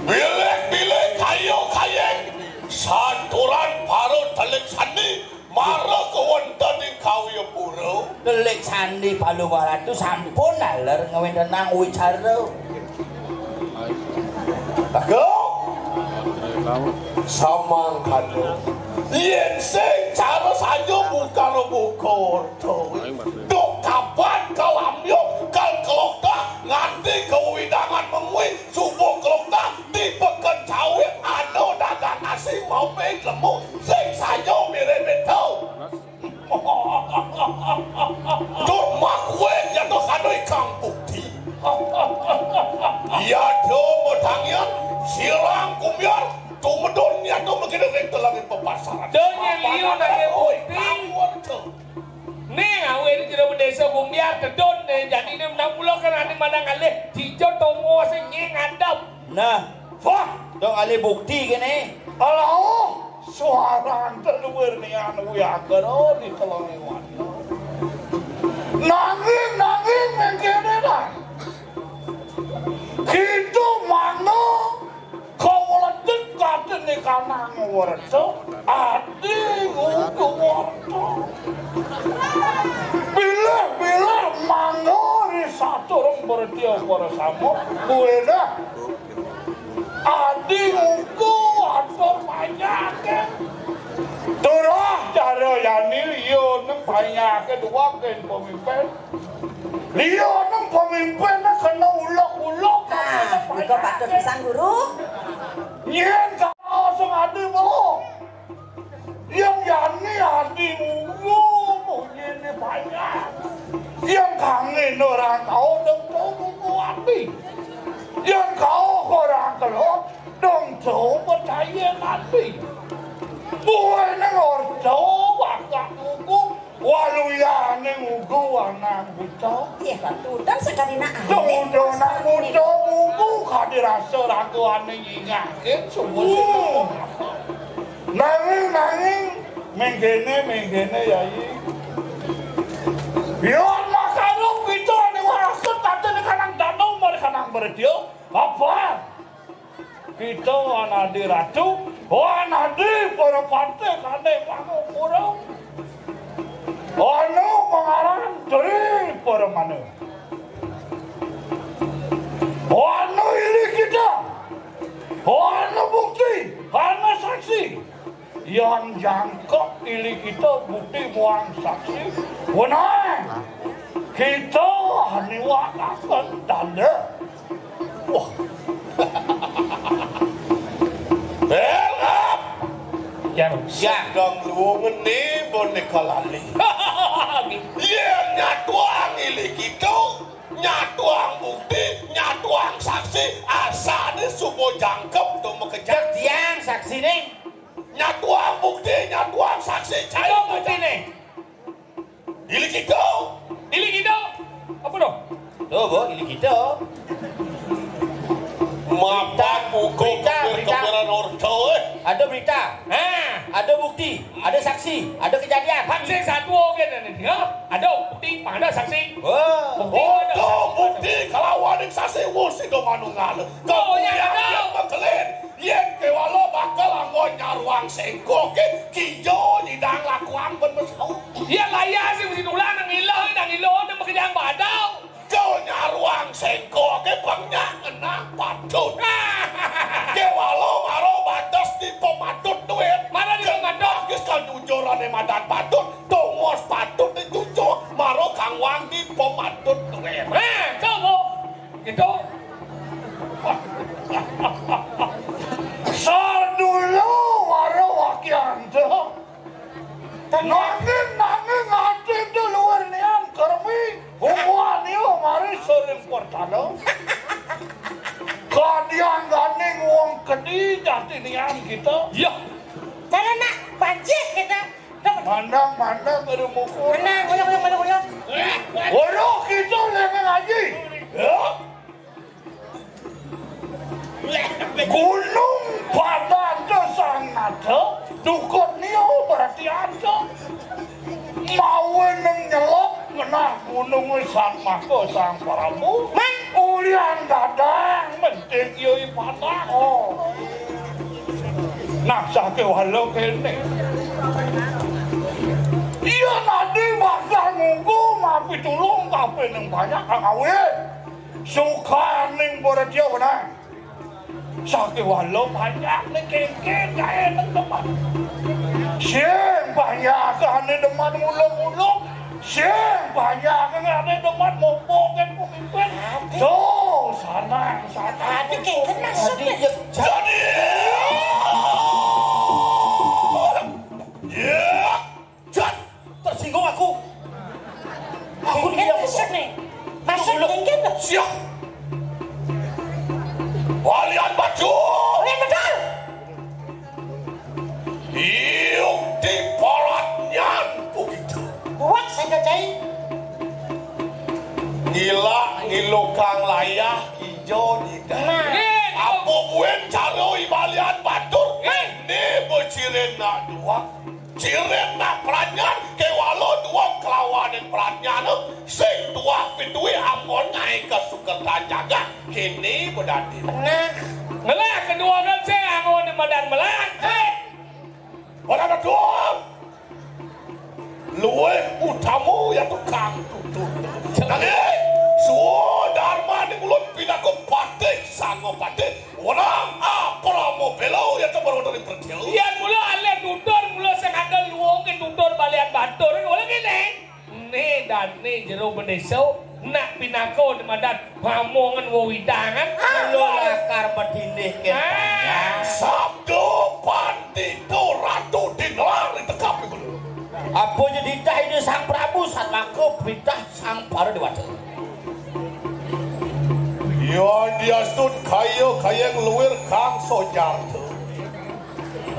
Bilik-bilik kayu kayeng, santuran parut telik sandi, mara kewenten ing kawiyapura. Telik sandi palu waratu sampun naler ngwentenang wicara. Aduh. Samangkana. Yen sing cara saja buka buka orta. Duk kapan kalamyo kal kelokta nganti kawidangan mengwi subuh kelokta di peken cawe anu dagang nasi mauping lemu sing saja mirip itu. Tur makuwe nyata kado ikang bukti. Iya do modangian silang kumyar tumedun nyata megede ring telenging pepasaran. Do nyeliu nanging bukti. Ning awe ini jero desa kumyar tedun ne jadi ne menang pulo kan ane mandang alih jijo tomo sing nying adem. Nah, wah, dong alih bukti kene. Alah, suarane luwir nian wiakara di telung iwan. Nanging, nanging, mengkene lah. Kita mangga kawledik katene kanang werta, ati uga werta. Bilih-bilih mangga ri saturung bertia para sama, buena. Adi nguku atur panyake. Turah cara yani liya nang panyake duwak ken pemimpin. Liya nang pemimpin kena ulek-ulek. Ah, buka patut pisan, Guru. Nyen ka sing adi belo. Yang yani adi nguku munyine banyak. Yang kangen orang kau dong tau nguku adi. Yang kau orang kelot dong tau percaya adi. Buene orto wakak nguku waluyane nguku wanang buta. Iya, Ratu. Dan sekali nak Dong udah nak nguku kadi rasa ragu ane nyingake semua. Iya. Nanging, nanging, mengkene, mengkene, Yai. Yon makana kita ane warasa tata ne kanang danau mari kanang berdia. Apa? Kita anadi ratu, anadi para pate kane pangukura. Anu pangaran Tri Paramana. Anu ili kita. Anu bukti, anu saksi. Yang jangkep ili kita bukti muang saksi. Wenang. Kita niwakaken tanda. Wah. Belap. Yang siang. Sedang luwung ngene boneka lali. Yen nyatuang ili kita, nyatuang bukti, nyatuang saksi, asane suba jangkep to makejang. Tiang saksine. Nyatuang bukti, nyatuang saksi, cai. Apa buktine? Ili kita. Ili kita. Apa to? Tuh, Bu, ili kita. Mapan buku berita, berita. Keberan orta, eh. Ada berita. Ha. Ada bukti. Ada saksi. Ada kejadian. Hak sing satu oke nih, ya. Ada bukti, mana saksi? Wah. Bukti, ada saksi. Bukti kelawan saksi, wis sida manunggal. Oh, ya, kemudian ada. Dia makelin. Yen kewala bakal anggo nyaruang sengko ke kijo nyidang lakuang ben mesau. Yen layah sing mesti tulang nang ilah, nang ilah, nang makejang badau. Jo nyaruang sengko ke pang nyak ngenah patut. Kewala mara bates di pematut duit. Mara di pematut. Kis kan jujur ane madan patut, tongos patut di jujur, mara kangwang di pematut duit. Ha, coba. Gitu. Sadula wara wakyanta. Nanging, nanging ati itu luwih nian kermi. Hubungan iyo mari sering pertanda. Kadiang ganing wong kedi jati nian kita. Iya. Karena banjir kita. Mandang-mandang ada mukul. Menang, uyang, uyang, menang, uyang. Waduh, kita lengan aja. Ya. Gunung Padang Desang Nata, dukut nio berarti ada. Mawe nang nyelok ngenah gunung Sang Maka Sang Prabu. Mang. Ulian dadang menting yoi padang. Oh. Nah, sake walo kene. Iya nadi bakal ngugu mapi tulung kape nang banyak kang awe. Sukaning baratia wenang. Sake walo banyak ning kengken kae nang tempat. Sing banyak ane demen mulung-mulung. Sing banyak ane demen mopoken pemimpin. Tuh, sanang, sanang. Ati kengken maksudnya. Jadi, ya. Ya. Jan, tersinggung aku. Aku ini yang maksud nih. Maksud mungkin tuh. Siap. Walian baju. Walian betul. Iuk di polat nyan begitu. Buat saya cai. Ngilak ngilukang layah kijo di. Nah. Apa buin cara ibalian batur? Ni becirin nak duak. Cirin nak peranyan kewala duak kelawaning pradnyana, sing tuah pituhe ampun ngaé ka sukertan jagat, kéné bedadi. Nah, ngelah kedua kan sing anggon madan melah. Hei! Ora dua. Luwih utama ya tukang tutur. Nanging, swadarmaning ulun pinaka patih sanga patih, wenang aprama bela ya tebar wonten ing pradya. Yan mula alih tutur, mula sing ada luwung ke tutur balian batur, mula kene. Né dané jero bendésa, nak pinaka di madan pamongan wewidangan. Mula lakar bedindih ken. Ah. Sabda pandita ratu dinelar di tekap iku lho. Apa nyeditah ini Sang Prabu, satmaka pitah Sang Para Dewata. Yan diastun kaya kayang luwir kang sojarta.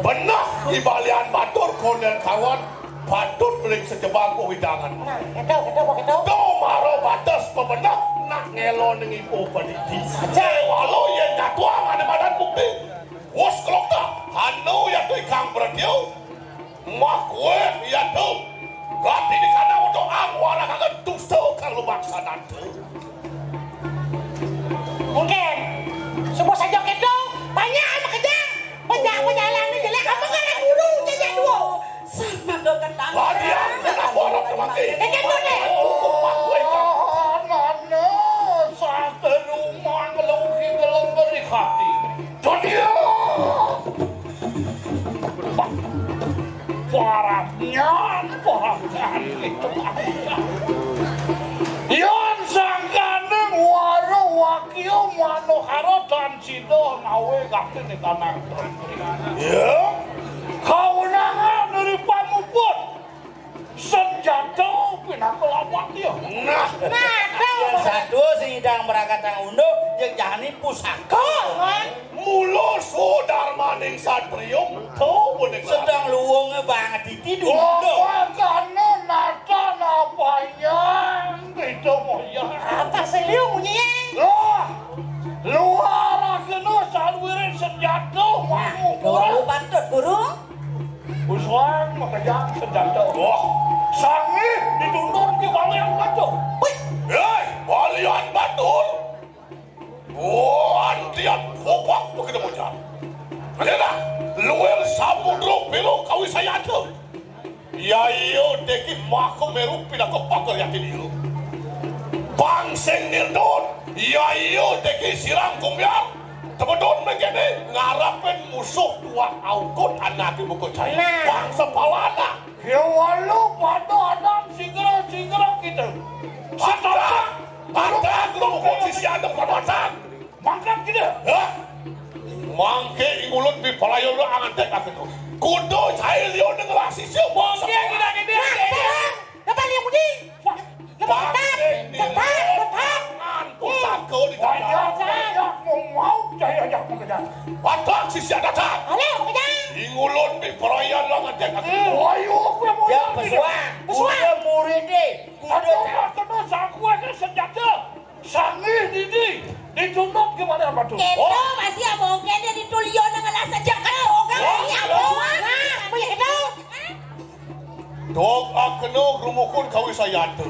Benah ibalian batur kondel kawan patut beling sejebang wewidangan. Nah, keto, keto, keto. To mara bates pebenah nak ngelo ning ibu peniti. Saja. Walau yen jatuang ada madan bukti. Wus kelokta, anu yatu ikang berdiu. Mah kuwe yatu. Gati di kana untuk angwara kaget dusta kang lumaksananta. Mungkin subuh saja keto, banyak makejang. Banyak pejalan ni jelek apa kan guru jejak dua. Sama ke ketang. Badian kenapa orang temaki? Kejak tu deh. Mana sate rumah ngeluhi gelem beri hati. Dunia. Paranyan, paranyan itu. Yan sangkaning wara wakil manohara tan sida nawe gati nikanang tantri. Ya. Kaunangan dari pamuput. Senjata pinaka lawan dia. Nah. Nah, tuh. Yang satu sing idang merakatang unduk, yang jani pusaka. Kok, kan? Mula swadarmaning satriya mento punika. Sedang luwunge banget ditidu. Wah, kana nata napanya. Itu moya. Apa sih liu munyinya? Loh, luar kena saluwiring senjata. Nah, mangu itu murah. Baru patut, Guru. Uswang makejang senjata. Wah. Sangih dituntun ke balian batur. Wih. Hei, balian batur. Wan tiap kopak begitu muncak. Ngerti tak? Luwir samudra belo kawisayata. Ya iya deki maka meru pinaka pager yakin iya. Bang sing nirdon. Ya iya deki sirang kumyar. Tebedon mengkene ngarepin musuh tuah aukut anake buku cai. Nah. Bang sepalana. Ya walu pada adam sigra-sigra kita. Patah. Patah guru kunci si ada permatan. Mangkat kita. Hah? Mangke ingulun di pelayan lu angantek aku tu. Kudu cai liu dengan sisya. Mangke kita kita. Dapat liu mudi. Lepas tetap, tetap, tetap. Pusaka di dalam. Mau mau cai ajak mengejar. Patah sisya datang. Alah, mengejar. Ingulun di pelayan lu angantek aku. Ayo aku yang mau. Siap pesuang. Pesuang. Udah murid deh. Udah. Aduh, kena saku aja senjata. Sangih dini dituntut gimana apa tuh? Kita masih abong kene di tulio nang ngelas aja kan boga. Oh, ya, iya. Apa? Nah, begitu. Dok akeno rumukun kawisayata.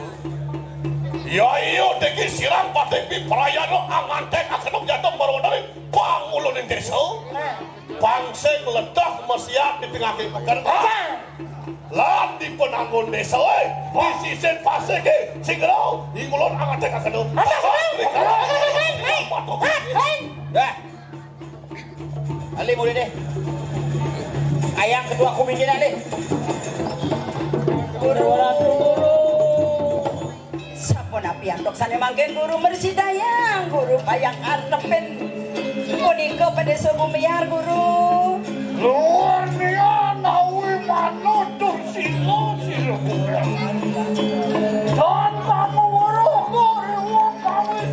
Ya iya teki sirang patih pi prayana angantek akeno jatuh baru dari pangulun desa. Nah. Pang sing letah mesiat di tengah kemeken. Apa? Lan di penanggun desa, eh. Di sisin pasir ke, sing kena, di ngulon angan cek akenu. Apa? Dah. Ali mulai deh. Ayang ketua komite dah deh. Sapunapi antuk sané mangkin Guru mresidayang, Guru payah antepin punika padésa gumiar, Guru. Luar biasa nawi manutur sila sila kurang. Dan kamu weruh Guru wong kawin.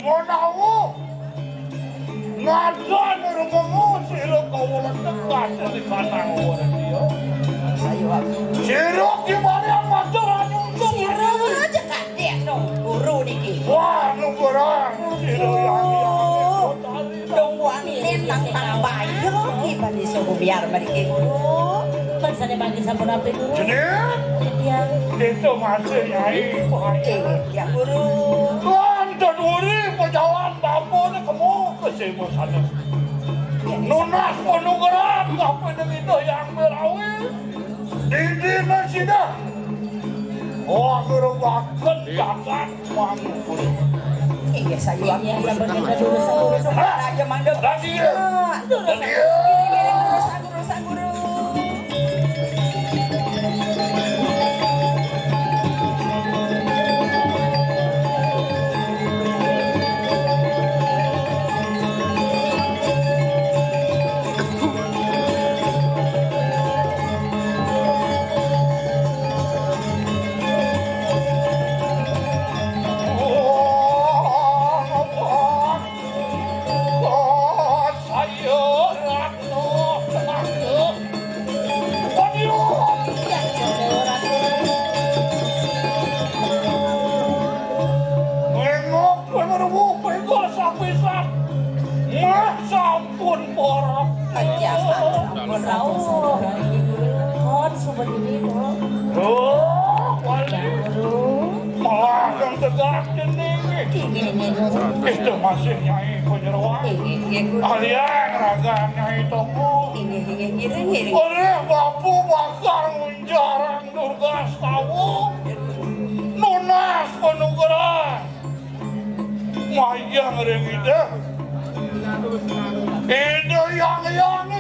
Menawa ngadan rumengo sira kawula tegas di kanang wardia. Ayo, Pak. Sira ki Maryam matur anyungkung. Sira cekak dék no guru niki. Wah, nugrah sira yang yang. Dong wangin tentang bayo ki bani suku biar mriki guru. Sané mangkin sampun apik, Guru. Jeneng? Titiang. Itu masih Nyai. Inggih, Guru. Lan deduri pejalan bapune kemu kesima sana. Nunas panugrahan kapining Ida Hyang Mirawi. Didina sida. Oh, Guru bakal jagat. Inggih, sampun. Inggih, sampun kita dulu, sampun. Hah? Aja mandeg. Radia. Radia. Ngiring-ngiring terus, Guru, Guru. Sampun borok. Panjang, sampun rauh. Kon sumpah ini, Bu. Duh, wali. Malah yang tegak ini. Ini, ini, Bu. Itu masih Nyai Panyeroan. Ini, ini, Bu. Alian raga Nyai Tonggo. Ini, ini, ini, ini. Oleh Bapu bakal ngunjarang Durga Astawa. Nunas panugrahan. Mayang ring Ida. Ida Hyang Hyang